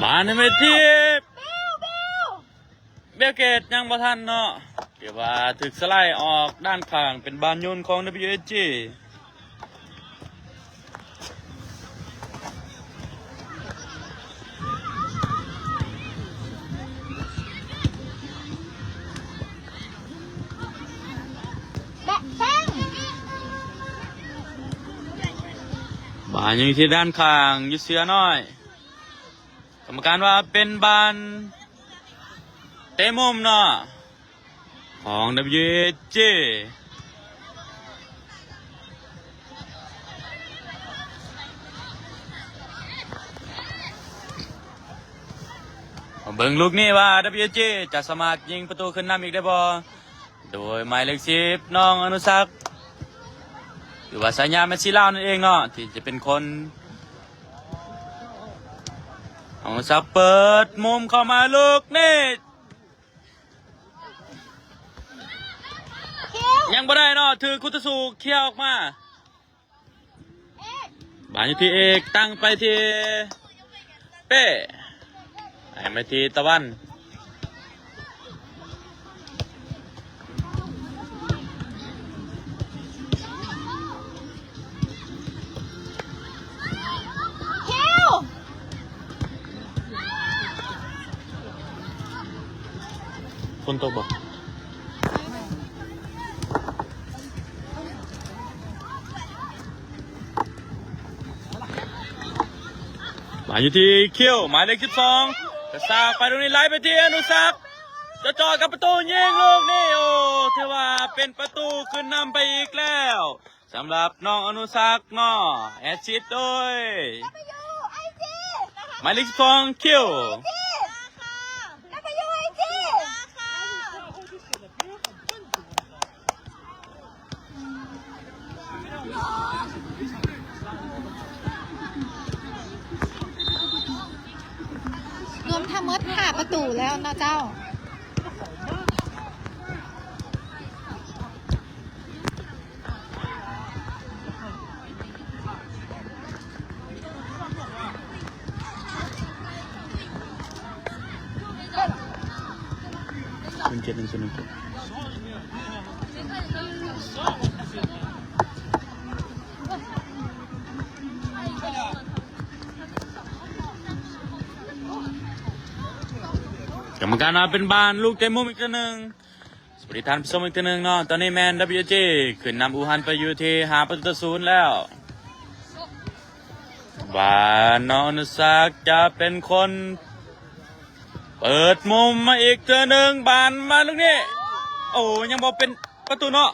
ມາໃນເວທີ ເບວເກດຍັງບໍ່ທັນເນາະ ຖືວ່າຖືກສະໄລອອກດ້ານຂ້າງ ເປັນບານໂຍນຂອງ WAJ. ບານຍັງຢູ່ທີ່ດ້ານຂ້າງ ຢູ່ເສືອນ້ອຍ. ກຳມະການວ່າເປັນບານເຕະມຸມເນາະ ຂອງ WAJ. ມາເບິ່ງລູກນີ້ວ່າ WAJ ຈະສາມາດຍິງປະຕູຂຶ້ນນຳອີກໄດ້ບໍ່ ໂດຍໝາຍເລກສິບ ນ້ອງອະນຸສັກ ຫຼືວ່າສາຍາແມັດຊີລາວນັ້ນເອງເນາະ ທີ່ຈະເປັນຄົນ ອະນຸສັກເປີດມຸມເຂົ້າມາ ລູກນີ້ ຍັງບໍ່ໄດ້ເນາະ ຖືກຄຸດຕະສູເຄຍອອກມາ. ບານຢູ່ທີ່ເອກ ຕັ້ງໄປທີ່ເປ້ ໃຫ້ມາທີ່ຕາວັນ. ຝົນຕົກບໍ່? ມາຢູ່ທີ່ຄິວ ໝາຍເລກສິບສອງ ກະຊາກໄປລູກນີ້ ໄຫຼໄປທີ່ອະນຸສັກ ຈະເຈາະກັບປະຕູ ຍິງລູກນີ້ ໂອ້ ຖືວ່າເປັນປະຕູຂຶ້ນນຳໄປອີກແລ້ວ ສຳລັບນ້ອງອະນຸສັກເນາະ ແອັດຊິດໂດຍ ໝາຍເລກສິບສອງ ຄິວ ລວມທັງໝົດຫ້າປະຕູແລ້ວເນາະເຈົ້າ. ສູນເຈັດ ໜຶ່ງສູນ ໜຶ່ງເຈັດ ກຳມະການວ່າເປັນບານລູກເຕະມຸມອີກເທື່ອໜຶ່ງ. ສະຫວັດດີທ່ານຜູ້ຊົມອີກເທື່ອໜຶ່ງເນາະ ຕອນນີ້ແມ່ນ ດັບເບິນຢູເອັສເຈ ຂຶ້ນນຳອູຮັນໄປຢູ່ທີ່ຫ້າປະຕູຕໍ່ສູນແລ້ວ. ບານ ນ້ອງອະນຸສັກຈະເປັນຄົນເປີດມຸມມາອີກເທື່ອໜຶ່ງ ບານມາລູກນີ້ ໂອ້ ຍັງບໍ່ເປັນປະຕູເນາະ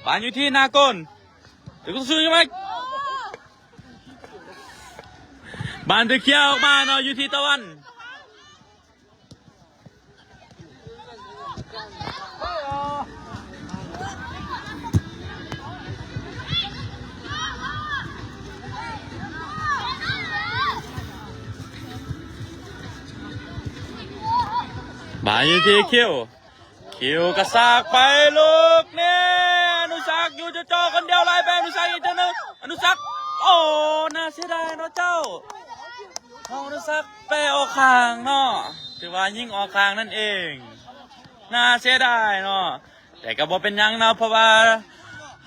ບານຢູ່ທີ່ໜ້າໂກນ ຖືກເຂົ້າສູ່ຍັງໄງ ບານຖືກເຄຍອອກມາເນາະ ຢູ່ທີ່ຕາວັນ. ບານຢູ່ທີ່ຄິວ ຄິວກະຊາກໄປລູກນີ້ ອະນຸສັກຢູ່ເຈາະໆຄົນດຽວ ໄຫຼໄປອະນຸສັກອີກເທື່ອໜຶ່ງ ອະນຸສັກ ໂອ້ ໜ້າເສຍດາຍເນາະເຈົ້າ. ນ້ອງອະນຸສັກແປະອອກຂ້າງເນາະ ຖືວ່າຍິງອອກຂ້າງນັ້ນເອງ ໜ້າເສຍດາຍເນາະ ແຕ່ກໍບໍ່ເປັນຫຍັງເນາະ ເພາະວ່າ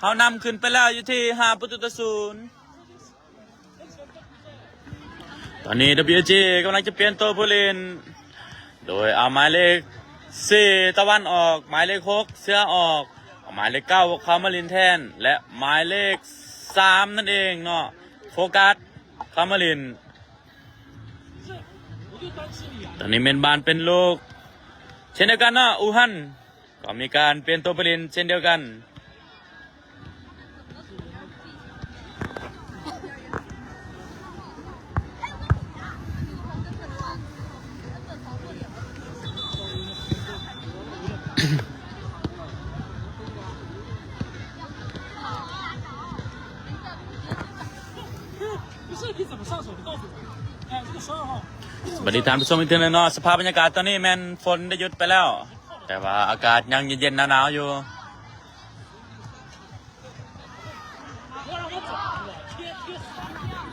ເຮົານຳຂຶ້ນໄປແລ້ວຢູ່ທີ່ຫ້າປະຕູຕໍ່ສູນ. ຕອນນີ້ ດັບເບິນຢູເອັສເຈ ກຳລັງຈະປ່ຽນໂຕຜູ້ຫຼິ້ນ ໂດຍເອົາໝາຍເລກສີ່ ຕາວັນອອກ ໝາຍເລກຫົກ ເສືອອອກ ເອົາໝາຍເລກເກົ້າ ເຂົ້າມາຫຼິ້ນແທນ ແລະ ໝາຍເລກສາມນັ້ນເອງເນາະ ໂຟກັສ ເຂົ້າມາຫຼິ້ນ. ຕອນນີ້ແມ່ນບານເປັນລູກເຊັ່ນດຽວກັນເນາະ ອູຮັນ ກໍມີການປ່ຽນຕົວຜູ້ຫຼິ້ນເຊັ່ນດຽວກັນ. ສະບາຍດີທ່ານຜູ້ຊົມອີກເທື່ອໜຶ່ງເນາະ ສະພາບບັນຍາກາດຕອນນີ້ແມ່ນຝົນໄດ້ຢຸດໄປແລ້ວ ແຕ່ວ່າອາກາດຍັງເຢັນໆໜາວໆຢູ່.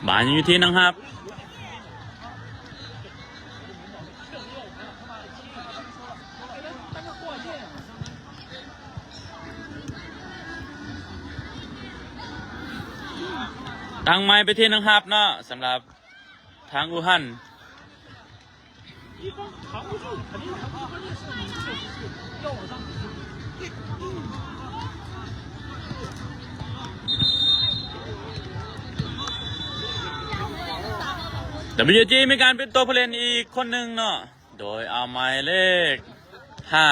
ບານຍັງຢູ່ທີ່ນັກຮັບ ຕັ້ງໃໝ່ໄປທີ່ນັກຮັບເນາະ ສຳລັບທາງອູຮັນ. ດັບເບິນຢູຈີ ມີການປ່ຽນຕົວຜູ້ຫຼິ້ນອີກຄົນໜຶ່ງເນາະ ໂດຍເອົາໝາຍເລກຫ້າ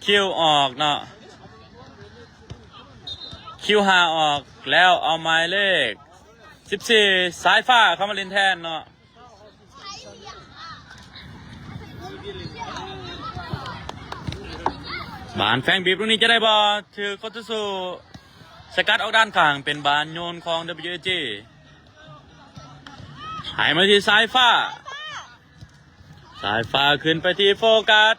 ຄິວ ອອກເນາະ ຄິວຫ້າ ອອກ ແລ້ວເອົາໝາຍເລກສິບສີ່ ສາຍຟ້າ ເຂົ້າມາຫຼິ້ນແທນເນາະ. ບານແຝງບີບລູກນີ້ຈະໄດ້ບໍ່? ຖືກໂຄດຊູສະກັດອອກດ້ານຂ້າງ ເປັນບານໂຍນຂອງ ດັບເບິນຢູເອັສຈີ ໃຫ້ມາທີ່ສາຍຟ້າ ສາຍຟ້າຂຶ້ນໄປທີ່ໂຟກັສ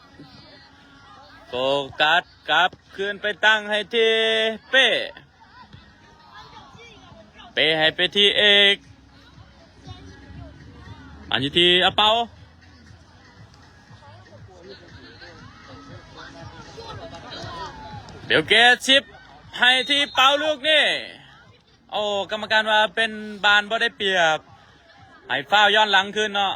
ໂຟກັສກັບຄືນໄປຕັ້ງໃຫ້ທີ່ເປ້ ເປ້ໃຫ້ໄປທີ່ເອກ ອັນຢູ່ທີ່ອາເປົາ ເບວເກດ ສິບ ໃຫ້ທີ່ເປົາລູກນີ້ ໂອ້ ກຳມະການວ່າເປັນບານບໍ່ໄດ້ປຽບ ໃຫ້ຟາວຍ້ອນຫຼັງຄືນເນາະ.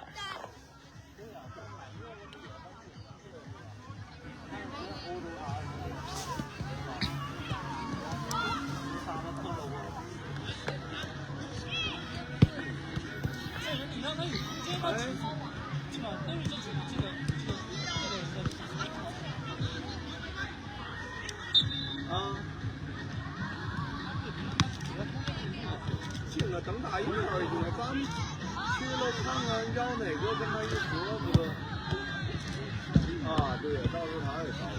啊，镜子等大一会儿，咱们去了看看要哪个跟他一盒子的。啊，对，到时候他也找我。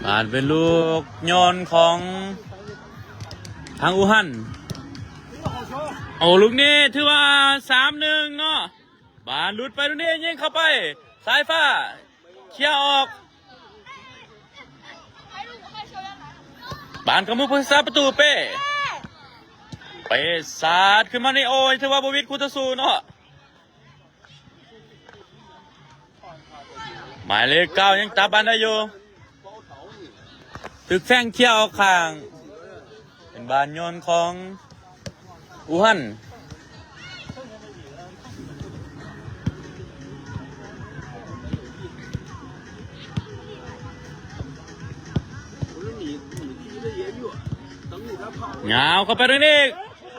ບາດເປັນລູກໂຍນຂອງທາງອູຮັນ. ໂອ້ ລູກນີ້ຖືວ່າສາມໜຶ່ງເນາະ. ບານຫຼຸດໄປ ລູກນີ້ຍິງເຂົ້າໄປ ສາຍຟ້າເຄຍອອກ. ບານເຂົ້າມືຜູ້ຮັກສາປະຕູເປ້ ເປ້ສາດຂຶ້ນມານີ້ ໂອ້ຍ ຖືວ່າບໍ່ຫວິດຄູ່ຕໍ່ສູ້ເນາະ. ໝາຍເລກເກົ້າຍັງຈັບບານໄດ້ຢູ່ ຖືກແຟງເຄຍອອກຂ້າງ ເປັນບານໂຍນຂອງອູຮັນ. ຍາວເຂົ້າໄປເລື່ອຍນີ້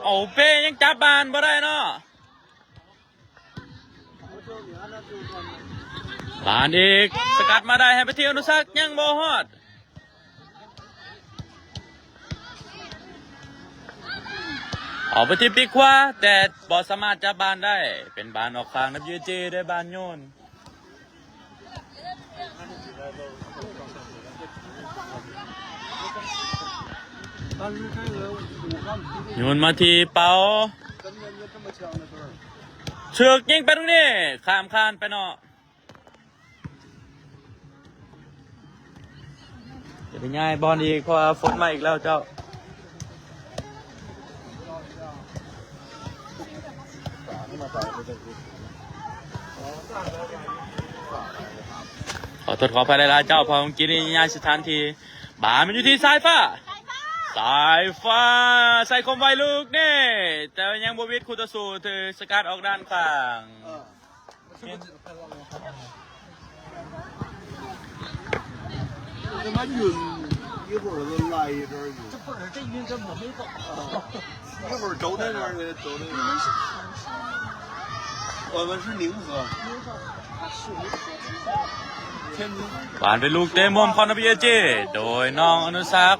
ໂອ້ ເປ້ຍັງຈັບບານບໍ່ໄດ້ເນາະ. ບານອີກ ສະກັດມາໄດ້ໃຫ້ໄປທີ່ອະນຸສັກ ຍັງບໍ່ຮອດ. ອອກໄປທີ່ປີກຂວາ ແຕ່ບໍ່ສາມາດຈັບບານໄດ້ ເປັນບານອອກຂ້າງ ດັບເບິນຢູເອເຈ ໄດ້ບານໂຍນ. ໂຍນມາທີ່ເປົາ ເຊືອກຍິງໄປຕົງນີ້ ຂ້າມຄານໄປເນາະ. ຈະໄດ້ຍ້າຍບ່ອນອີກ ເພາະວ່າຝົນມາອີກແລ້ວເຈົ້າ. ຂໍໂທດຂໍອະໄພຫຼາຍໆເຈົ້າ ເພາະວ່າເມື່ອກີ້ນີ້ຍ້າຍສະຖານທີ່. ບານມັນຢູ່ທີ່ສາຍຟ້າ ສາຍຟ້າ ໃສ່ຄວາມໄວລູກນີ້ ແຕ່ວ່າຍັງບໍ່ຫວິດຄູ່ຕໍ່ສູ້ ຖືກສະກັດອອກດ້ານຂ້າງ. 他妈晕，一会儿来一阵儿晕。这不是，这晕跟我没走。一会儿走那边儿，走那边儿。我们是宁河。天津。 ບານເປັນລູກເຕະມຸມຂອງ ດັບເບິນຢູເອເຈ ໂດຍນ້ອງອະນຸສັກ.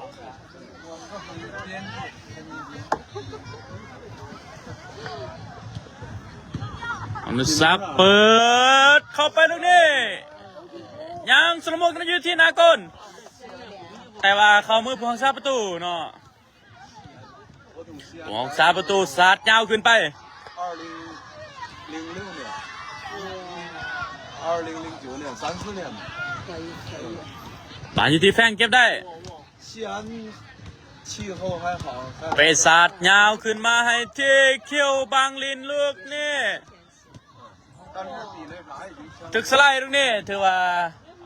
ອະນຸສັກເປີດເຂົ້າໄປລູກນີ້ ຍັງສະຫຼວມໂມກກັນຢູ່ທີ່ໜ້າໂກນ ແຕ່ວ່າເຂົ້າມືຜູ້ຮັກສາປະຕູເນາະ. ຜູ້ຮັກສາປະຕູສາດຍາວຂຶ້ນໄປ. 二零零六年，二零零九年，三四年。 ບານຢູ່ທີ່ແຟງເກັບໄດ້ 西安气候还好，还好。 ໄປສາດຍາວຂຶ້ນມາໃຫ້ທີ່ຄິວບັງລິນລູກນີ້ 但是比那啥已经强。 ຖືກສະໄລລູກນີ້ ຖືວ່າ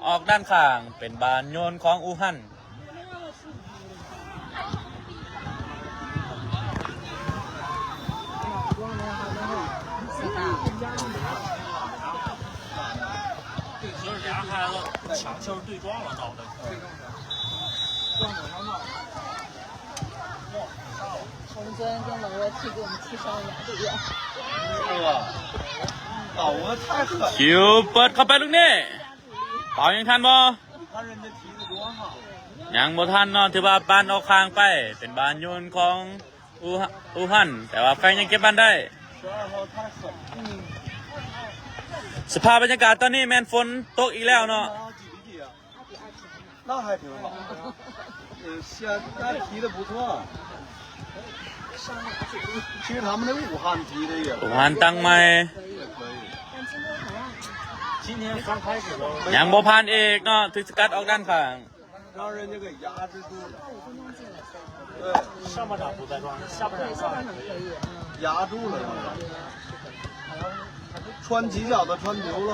ອອກດ້ານຂ້າງ ເປັນບານໂຍນຂອງອູຮັນ. 红尊跟冷若气给我们气伤了，对不对？是吧？啊，我们太狠。 ຄິວເປີດເຂົ້າໄປລູກນີ້ ເປົ່າຍັງທັນບໍ່? 看人家踢得多好。 ຍັງບໍ່ທັນເນາະ ຖືວ່າບານອອກຂ້າງໄປ ເປັນບານໂຍນຂອງອູ ອູຮັນ ແຕ່ວ່າແຟງຍັງເກັບບານໄດ້. ສະພາບບັນຍາກາດຕອນນີ້ແມ່ນຝົນຕົກອີກແລ້ວເນາະ. 那还挺好。呃，现在踢得不错。其实他们那武汉踢的也可以。 ອູຮັນຕັ້ງໃໝ່ ຍັງບໍ່ຜ່ານອີກເນາະ ຖືກສະກັດອອກດ້ານຂ້າງ. 让人家给压制住了。对。上半场不再撞，下半场上来可以。压住了。 穿几脚都穿丢了。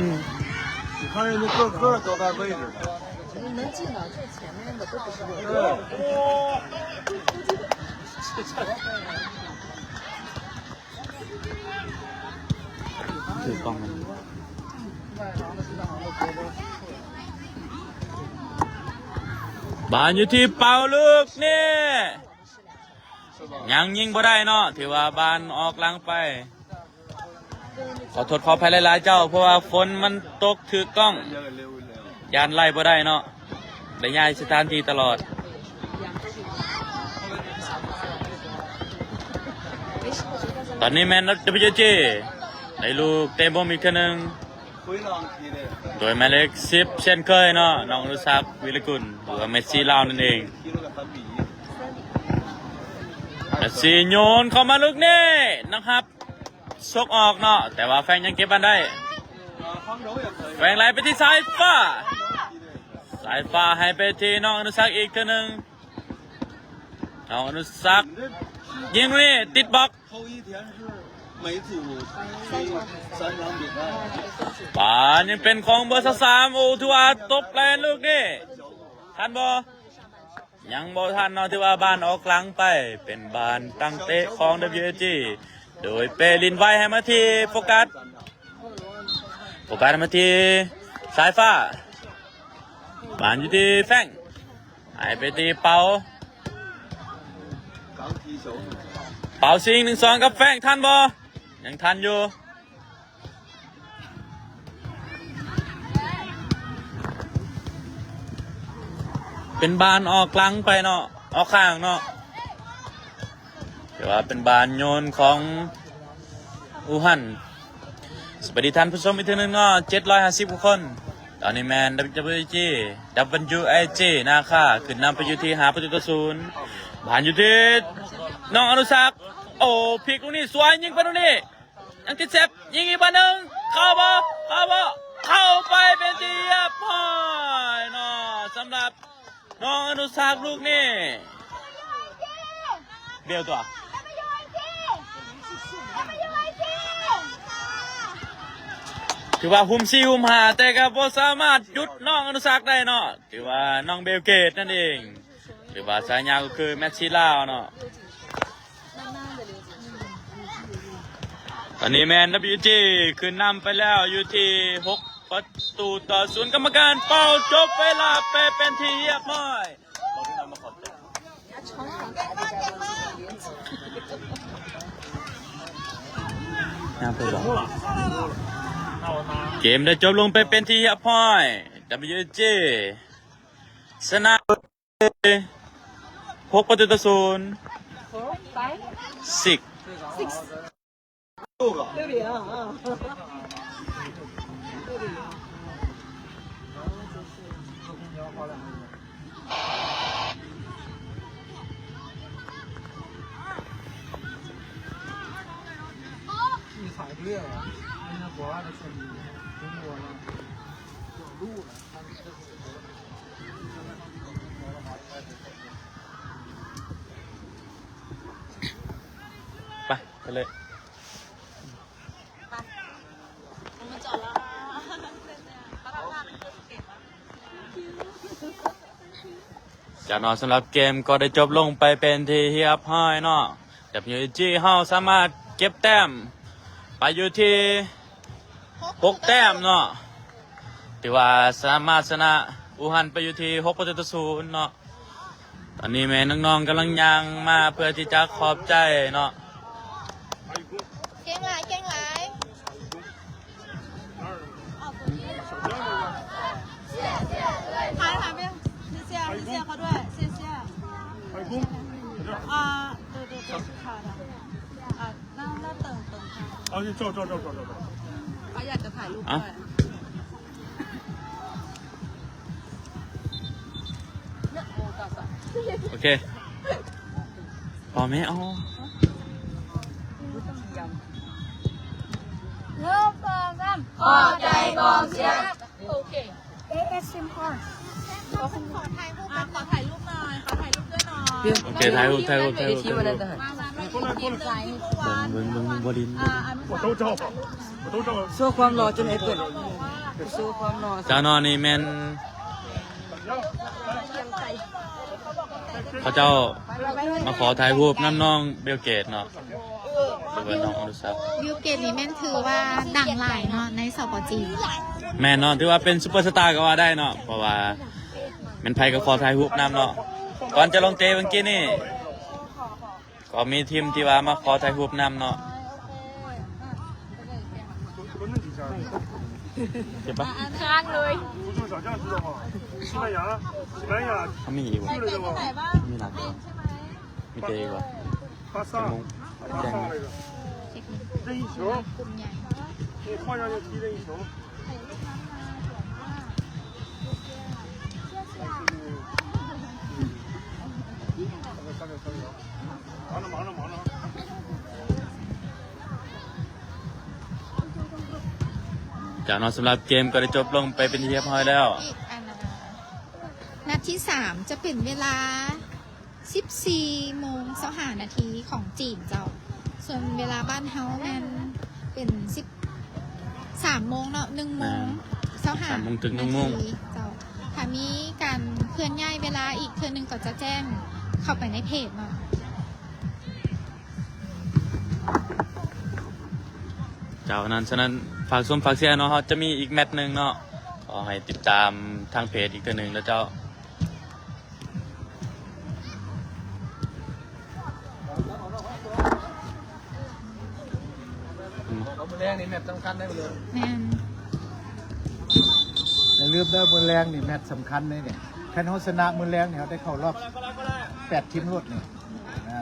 你看人家个个都在位置呢。你能进到最前面的都不是问题。对。ບານຢູ່ທີ່ເປົາລູກນີ້ ຍັງຍິງບໍ່ໄດ້ເນາະ ຖືວ່າບານອອກຫຼັງໄປ. ຂໍໂທດຂໍອະໄພຫຼາຍໆເຈົ້າ ເພາະວ່າຝົນມັນຕົກຖືກກ້ອງ ຢ້ານໄລ່ບໍ່ໄດ້ເນາະ ໄດ້ຍ້າຍສະຖານທີ່ຕະຫຼອດ. ຕອນນີ້ແມ່ນ WG ໄດ້ລູກເຕະມຸມອີກເທື່ອໜຶ່ງ ໂດຍໝາຍເລກສິບເຊັ່ນເຄີຍເນາະ ນ້ອງອະນຸສັກ ວິລະກຸນ ຫຼືວ່າເມດຊີລາວນັ້ນເອງ. ເມດຊີໂຍນເຂົ້າມາລູກນີ້ ນັກຮັບຊົກອອກເນາະ ແຕ່ວ່າແຟງຍັງເກັບບານໄດ້ ແຟງໄຫຼໄປທີ່ສາຍຟ້າ ສາຍຟ້າໃຫ້ໄປທີ່ນ້ອງອະນຸສັກອີກເທື່ອໜຶ່ງ ນ້ອງອະນຸສັກຍິງນີ້ຕິດບລັອກ ບານຍັງເປັນຂອງເບີຊາວສາມ ໂອທູອາ ຕົບແລ່ນລູກນີ້ ທັນບໍ່? ຍັງບໍ່ທັນເນາະ ຖືວ່າບານອອກຫຼັງໄປ ເປັນບານຕັ້ງເຕະຂອງ WG ໂດຍເປລິນໄວໃຫ້ມາທີ່ໂຟກັສ ໂຟກັສໃຫ້ມາທີ່ສາຍຟ້າ ບານຢູ່ທີ່ແຟງ ໃຫ້ໄປທີ່ເປົາ ເປົາຊິງ ໜຶ່ງສອງ ກັບແຟງ ທັນບໍ່? ຍັງທັນຢູ່ ເປັນບານອອກຫຼັງໄປເນາະ ອອກຂ້າງເນາະ ແຕ່ວ່າເປັນບານໂຍນຂອງອູຮັນ. ສະບາຍດີທ່ານຜູ້ຊົມອີກເທື່ອໜຶ່ງເນາະ ເຈັດຮ້ອຍຫ້າສິບກວ່າຄົນ. ຕອນນີ້ແມ່ນ WG WG ນາຄາ ຂຶ້ນນຳໄປຢູ່ທີ່ຫ້າປະຕູຕໍ່ສູນ ບານຢູ່ທີ່ນ້ອງອະນຸສັກ ໂອ້ ພິກລູກນີ້ສວຍ ຍິງໄປລູກນີ້ ຍັງຕິດເຊັບ ຍິງອີກບານໜຶ່ງ ເຂົ້າບໍ່ ເຂົ້າບໍ່ ເຂົ້າໄປເປັນທີ່ຮຽບຮ້ອຍເນາະ ສຳລັບນ້ອງອະນຸສັກລູກນີ້ ເບວຕົວະ ຖືວ່າຫຸ້ມສີ່ຫຸ້ມຫ້າ ແຕ່ກໍບໍ່ສາມາດຢຸດນ້ອງອະນຸສັກໄດ້ເນາະ ຖືວ່ານ້ອງເບວເກດນັ້ນເອງ ຫຼືວ່າສາຍາກໍຄືແມັດຊີລາວເນາະ. ຕອນນີ້ແມ່ນ WG ຂຶ້ນນຳໄປແລ້ວຢູ່ທີ່ຫົກປະຕູຕໍ່ສູນ ກຳມະການເປົ່າຈົບເວລາໄປເປັນທີ່ຮຽບຮ້ອຍ. ເກມໄດ້ຈົບລົງໄປເປັນທີ່ຮຽບຮ້ອຍ WG ຊະນະ ຫົກປະຕູຕໍ່ສູນ six. ໄປ ໄປເລີຍ ຈາກນັ້ນສຳລັບເກມກໍໄດ້ຈົບລົງໄປເປັນທີ່ຮຽບຮ້ອຍເນາະ WG ເຮົາສາມາດເກັບແຕ້ມໄປຢູ່ທີ່ຫົກແຕ້ມເນາະ ຖືວ່າສາມາດຊະນະອູຮັນໄປຢູ່ທີ່ຫົກປະຕູຕໍ່ສູນເນາະ. ຕອນນີ້ແມ່ນ້ອງໆກຳລັງຍ່າງມາເພື່ອທີ່ຈະຂອບໃຈເນາະ. ເກັ່ງຫຼາຍ ເກັ່ງຫຼາຍ. 谢谢，谢谢เขาด้วย 谢谢. 啊，对，对，对，是他的。啊，那，那等，等他。啊，走，走，走。他อยากจะถ่ายรูปด้วย. ໂອເຄ ພໍແມ່ ເອົາ ໜຶ່ງ ສອງ ສາມ ຂອບໃຈກອງເຊຍ. ໂອເຄ ASMR. ຂໍຖ່າຍຮູບ ອ່າ ຂໍຖ່າຍຮູບໜ່ອຍ ຂໍຖ່າຍຮູບດ້ວຍໜ່ອຍ. ໂອເຄ ຖ່າຍຮູບ ຖ່າຍຮູບ ຖ່າຍຮູບ ມາ ມາ ມາອີກທີມໜຶ່ງ ທີມໝູ່ຫວານ ເບິ່ງ ເບິ່ງ ເບິ່ງ ບໍ່ຫຼິ້ນ ອ່າ ອະນຸສັກ ຂໍຖ່າຍຮູບໜ່ອຍ. ໂຊຄວາມຫຼໍ່ຈົນໄອເປິດ ໂຊຄວາມຫຼໍ່. ເຈົ້າເນາະ ນີ້ແມ່ນເຂົາເຈົ້າມາຂໍຖ່າຍຮູບນຳນ້ອງບິວເກດເນາະ ຫຼືວ່ານ້ອງອະນຸສັກ. ບິວເກດນີ້ແມ່ນຖືວ່າດັງຫຼາຍເນາະ ໃນ ສປ ຈີນ. ແມ່ນເນາະ ຖືວ່າເປັນຊຸບເປີສະຕາກໍວ່າໄດ້ເນາະ ເພາະວ່າແມ່ນໃຜກໍຂໍຖ່າຍຮູບນຳເນາະ. ກ່ອນຈະລົງເຕະເມື່ອກີ້ນີ້ ກໍມີທີມທີ່ວ່າມາຂໍຖ່າຍຮູບນຳເນາະ. ເຈັບປະ? ຄ້າງເລີຍ. ເຂົາມີອີກບໍ່? ມີເຕະອີກບໍ່? ຈັກໂມງ? ແຈ້ງ. ເຈົ້າເນາະ ສຳລັບເກມກໍໄດ້ຈົບລົງໄປເປັນທີ່ຮຽບຮ້ອຍແລ້ວ. ອີກອັນນະ ນັດທີສາມຈະເປັນເວລາສິບສີ່ໂມງຊາວຫ້ານາທີຂອງຈີນເຈົ້າ. ສ່ວນເວລາບ້ານເຮົາແມ່ນເປັນສິບສາມໂມງເນາະ ໜຶ່ງໂມງຊາວຫ້ານາທີເຈົ້າ. ຖ້າມີການເຄື່ອນຍ້າຍເວລາອີກເທື່ອໜຶ່ງກໍຈະແຈ້ງເຂົ້າໄປໃນເພຈເນາະ. ເຈົ້າ ນັ້ນ ສະນັ້ນ ຝາກຊົມຝາກເຊຍເນາະ ເຮົາຈະມີອີກແມັດໜຶ່ງເນາະ ຂໍໃຫ້ຕິດຕາມທາງເພຈອີກເທື່ອໜຶ່ງເດີເຈົ້າ. ມື້ແລງນີ້ແມັດສຳຄັນເດ້. ແມ່ນ. ຢ່າລືມເດີ ມື້ແລງນີ້ແມັດສຳຄັນເດ້ນີ້. ຄັນເຮົາຊະນະມື້ແລງນີ້ ເຮົາໄດ້ເຂົ້າຮອບແປດທີມໂລດນີ້. ອ່າ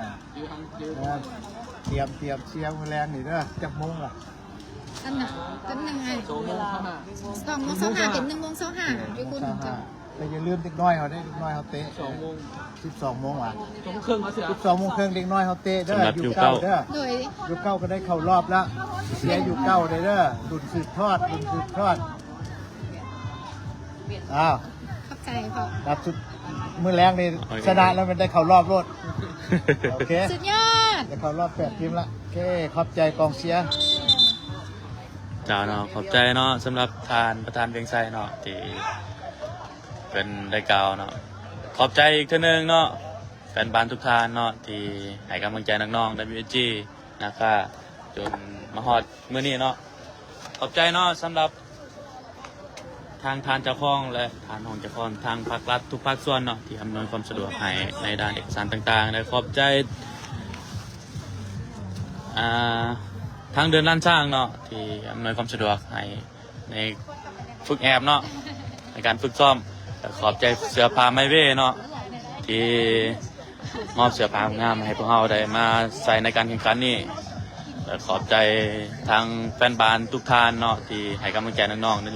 ຕຽມ ຕຽມເຊຍມື້ແລງນີ້ເດີ. ຈັກໂມງລະ? ອັນນະ ແປັບໜຶ່ງອ້າຍ ສອງໂມງຊາວຫ້າ ເປັນໜຶ່ງໂມງຊາວຫ້າ ຢູ່ພຸ້ນເຈົ້າ. ແຕ່ຢ່າລືມເດັກນ້ອຍເຮົາເດ້ ເດັກນ້ອຍເຮົາເຕະ ສອງໂມງ ສິບສອງໂມງຫວາ? ສອງໂມງເຄິ່ງເຮົາເສຍ ສິບສອງໂມງເຄິ່ງເດັກນ້ອຍເຮົາເຕະເດີ. ຢູ່ເກົ້າເດີ ໂດຍ ຢູ່ເກົ້າກໍໄດ້ເຂົ້າຮອບລະ. ເຊຍຢູ່ເກົ້າເດີ ລຸ້ນສືບທອດ ລຸ້ນສືບທອດ. ອ້າວ ຂອບໃຈພໍ່. ນັດສຸດ ມື້ແລງນີ້ຊະນະແລ້ວແມ່ນໄດ້ເຂົ້າຮອບໂລດ. ໂອເຄ ສຸດຍອດ ໄດ້ເຂົ້າຮອບແປດທີມລະ. ໂອເຄ ຂອບໃຈກອງເຊຍ. ເຈົ້າເນາະ ຂອບໃຈເນາະ ສຳລັບທ່ານປະທານວຽງໄຊເນາະ ທີ່ເພິ່ນໄດ້ກ່າວເນາະ. ຂອບໃຈອີກເທື່ອໜຶ່ງເນາະ ແຟນບານທຸກທ່ານເນາະ ທີ່ໃຫ້ກຳລັງໃຈນ້ອງໆ WSG ນາຄາ ຈົນມາຮອດມື້ນີ້ເນາະ. ຂອບໃຈເນາະ ສຳລັບ ທາງທ່ານເຈົ້າຂອງ ແລະ ທ່ານຮອງເຈົ້າຂອງ ທາງພາກລັດທຸກພາກສ່ວນເນາະ ທີ່ອຳນວຍຄວາມສະດວກໃຫ້ໃນດ້ານເອກະສານຕ່າງໆ ແລະ ຂອບໃຈ ອ່າ ທາງເດີ່ນລ້ານຊ້າງເນາະ ທີ່ອຳນວຍຄວາມສະດວກໃຫ້ໃນຝຶກແອບເນາະ ໃນການຝຶກຊ້ອມ. ແລະ ຂອບໃຈເສື້ອຜ້າໄມເວເນາະ ທີ່ ມອບເສື້ອຜ້າງາມໃຫ້ພວກເຮົາໄດ້ມາໃສ່ໃນການແຂ່ງຂັນນີ້ ແລະ ຂອບໃຈທາງແຟນບານທຸກທ່ານເນາະ ທີ່ໃຫ້ກຳລັງໃຈນ້ອງໆ ໃນ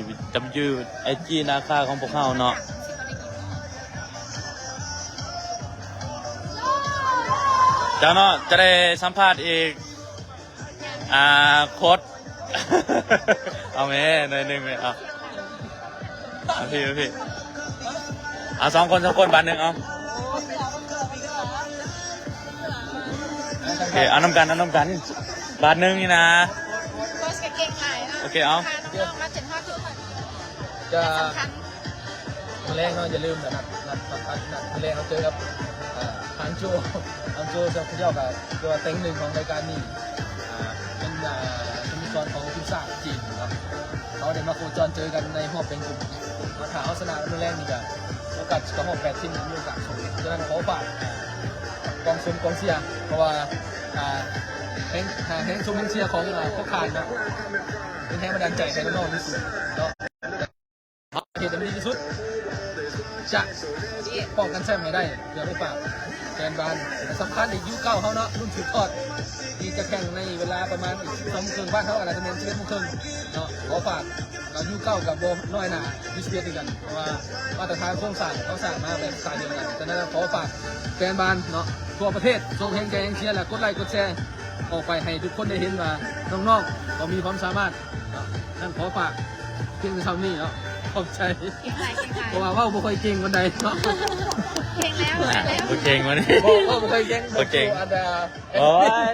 WSG ນາຄາຂອງພວກເຮົາເນາະ. ເຈົ້າເນາະ ຈະໄດ້ສຳພາດອີກ ອ່າ ໂຄດ ເອົາແມ່ ໜ້ອຍໜຶ່ງແມ່ ເອົາ ເອົາພີ່ ເອົາພີ່ ເອົາສອງຄົນ ສອງຄົນ ບາດໜຶ່ງ ເອົາ ໂອເຄ ເອົານຳກັນ ເອົານຳກັນ ບາດໜຶ່ງນີ້ນະ ໂອເຄ ເອົາ ພານ້ອງໆ ມາຈົນຮອດທຸກຄົນ ຈະ ສຳຄັນ ມື້ແລງເນາະ ຢ່າລືມນະ ນັດ ນັດ ນັດ ນັດ ມື້ແລງເຮົາເຈີກັບ ເອີ ຮາງໂຈ ຮາງໂຈ ເຈົ້າ ເຂົາເຈົ້າກໍຖືວ່າເຕັງໜຶ່ງຂອງລາຍການນີ້ ອ່າ ເປັນ ອ່າ ສະໂມສອນຂອງທີມຊາດຈີນເນາະ. ເຮົາໄດ້ມາໂຄຈອນເຈີກັນໃນຮອບແບ່ງກຸ່ມເນາະ. ຖ້າເຮົາຊະນະມື້ແລງນີ້ກໍໂອກາດເຂົ້າຮອບແປດທີມ ມີໂອກາດສູງ. ສະນັ້ນຂໍຝາກກອງຊົມກອງເຊຍ ເພາະວ່າ ອ່າ ແຮງ ແຮງຊົມແຮງເຊຍຂອງ ອ່າ ພວກທ່ານນະ ເປັນແຮງບັນດານໃຈໃຫ້ນ້ອງໆ ທີ່ສຸດເນາະ. ເຮົາເຮັດໃຫ້ມັນດີທີ່ສຸດ ຈະປ້ອງກັນແຊ້ມໃຫ້ໄດ້ ເພື່ອໄປຝາກແຟນບານ. ແລະ ສຳຄັນອີກ ຢູເກົ້າເຮົາເນາະ ລຸ້ນສືບທອດ ທີ່ຈະແຂ່ງໃນເວລາປະມານອີກສິບສອງໂມງເຄິ່ງ ບ້ານເຮົາກໍໜ້າຈະແມ່ນສິບເອັດໂມງເຄິ່ງເນາະ. ຂໍຝາກ ຢູເກົ້າກໍບໍ່ນ້ອຍໜ້າ ຢູສິບເອັດ ຄືກັນ ເພາະວ່າມາດຕະຖານໂຄງສ້າງເຂົາສ້າງມາແບບສະໄຕດຽວກັນ. ສະນັ້ນ ຂໍຝາກແຟນບານເນາະ ທົ່ວປະເທດ ສົ່ງແຮງໃຈແຮງເຊຍ ແລະ ກົດໄລກົດແຊອອກໄປໃຫ້ທຸກຄົນໄດ້ເຫັນວ່ານ້ອງໆ ກໍມີຄວາມສາມາດ ເນາະ. ນັ້ນຂໍຝາກພຽງແຕ່ສ່ຳນີ້ເນາະ. ຂອບໃຈ. ເກັ່ງຫຼາຍ ເກັ່ງຫຼາຍ. ເພາະວ່າະວ່າເວົ້າບໍ່ຄ່ອຍເກັ່ງປານໃດເນາະ. ເກັ່ງແລ້ວ ເກັ່ງແລ້ວ. ບໍ່ເກັ່ງວະນີ້. ເວົ້າ ເວົ້າບໍ່ຄ່ອຍເກັ່ງ. ບໍ່ເກັ່ງ. ອັນດາ ໂອ້ຍ.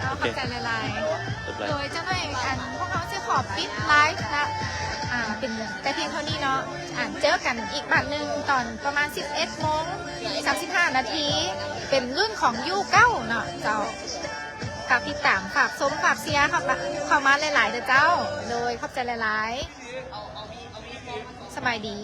ເອົາ ຂ ຂອບໃຈຫຼາຍໆ ໂດຍເຈົ້າໜ້ອຍ ອັນ ພວກເຮົາຊິຂໍປິດໄລຟ໌ນະ ອ່າ ເປັນແຕ່ພຽງເທົ່ານີ້ເນາະ ອັນ ເຈີກັນອີກບາດໜຶ່ງຕອນປະມານສິບເອັດໂມງສາມສິບຫ້ານາທີ ເປັນລຸ້ນຂອງຢູເກົ້າເນາະເຈົ້າ. ຝາກຕິດຕາມ ຝາກຊົມ ຝາກເຊຍເຂົ້າມາ ເຂົ້າມາຫຼາຍໆເດີເຈົ້າ. ໂດຍ ຂອບໃຈຫຼາຍໆ ສະບາຍດີ.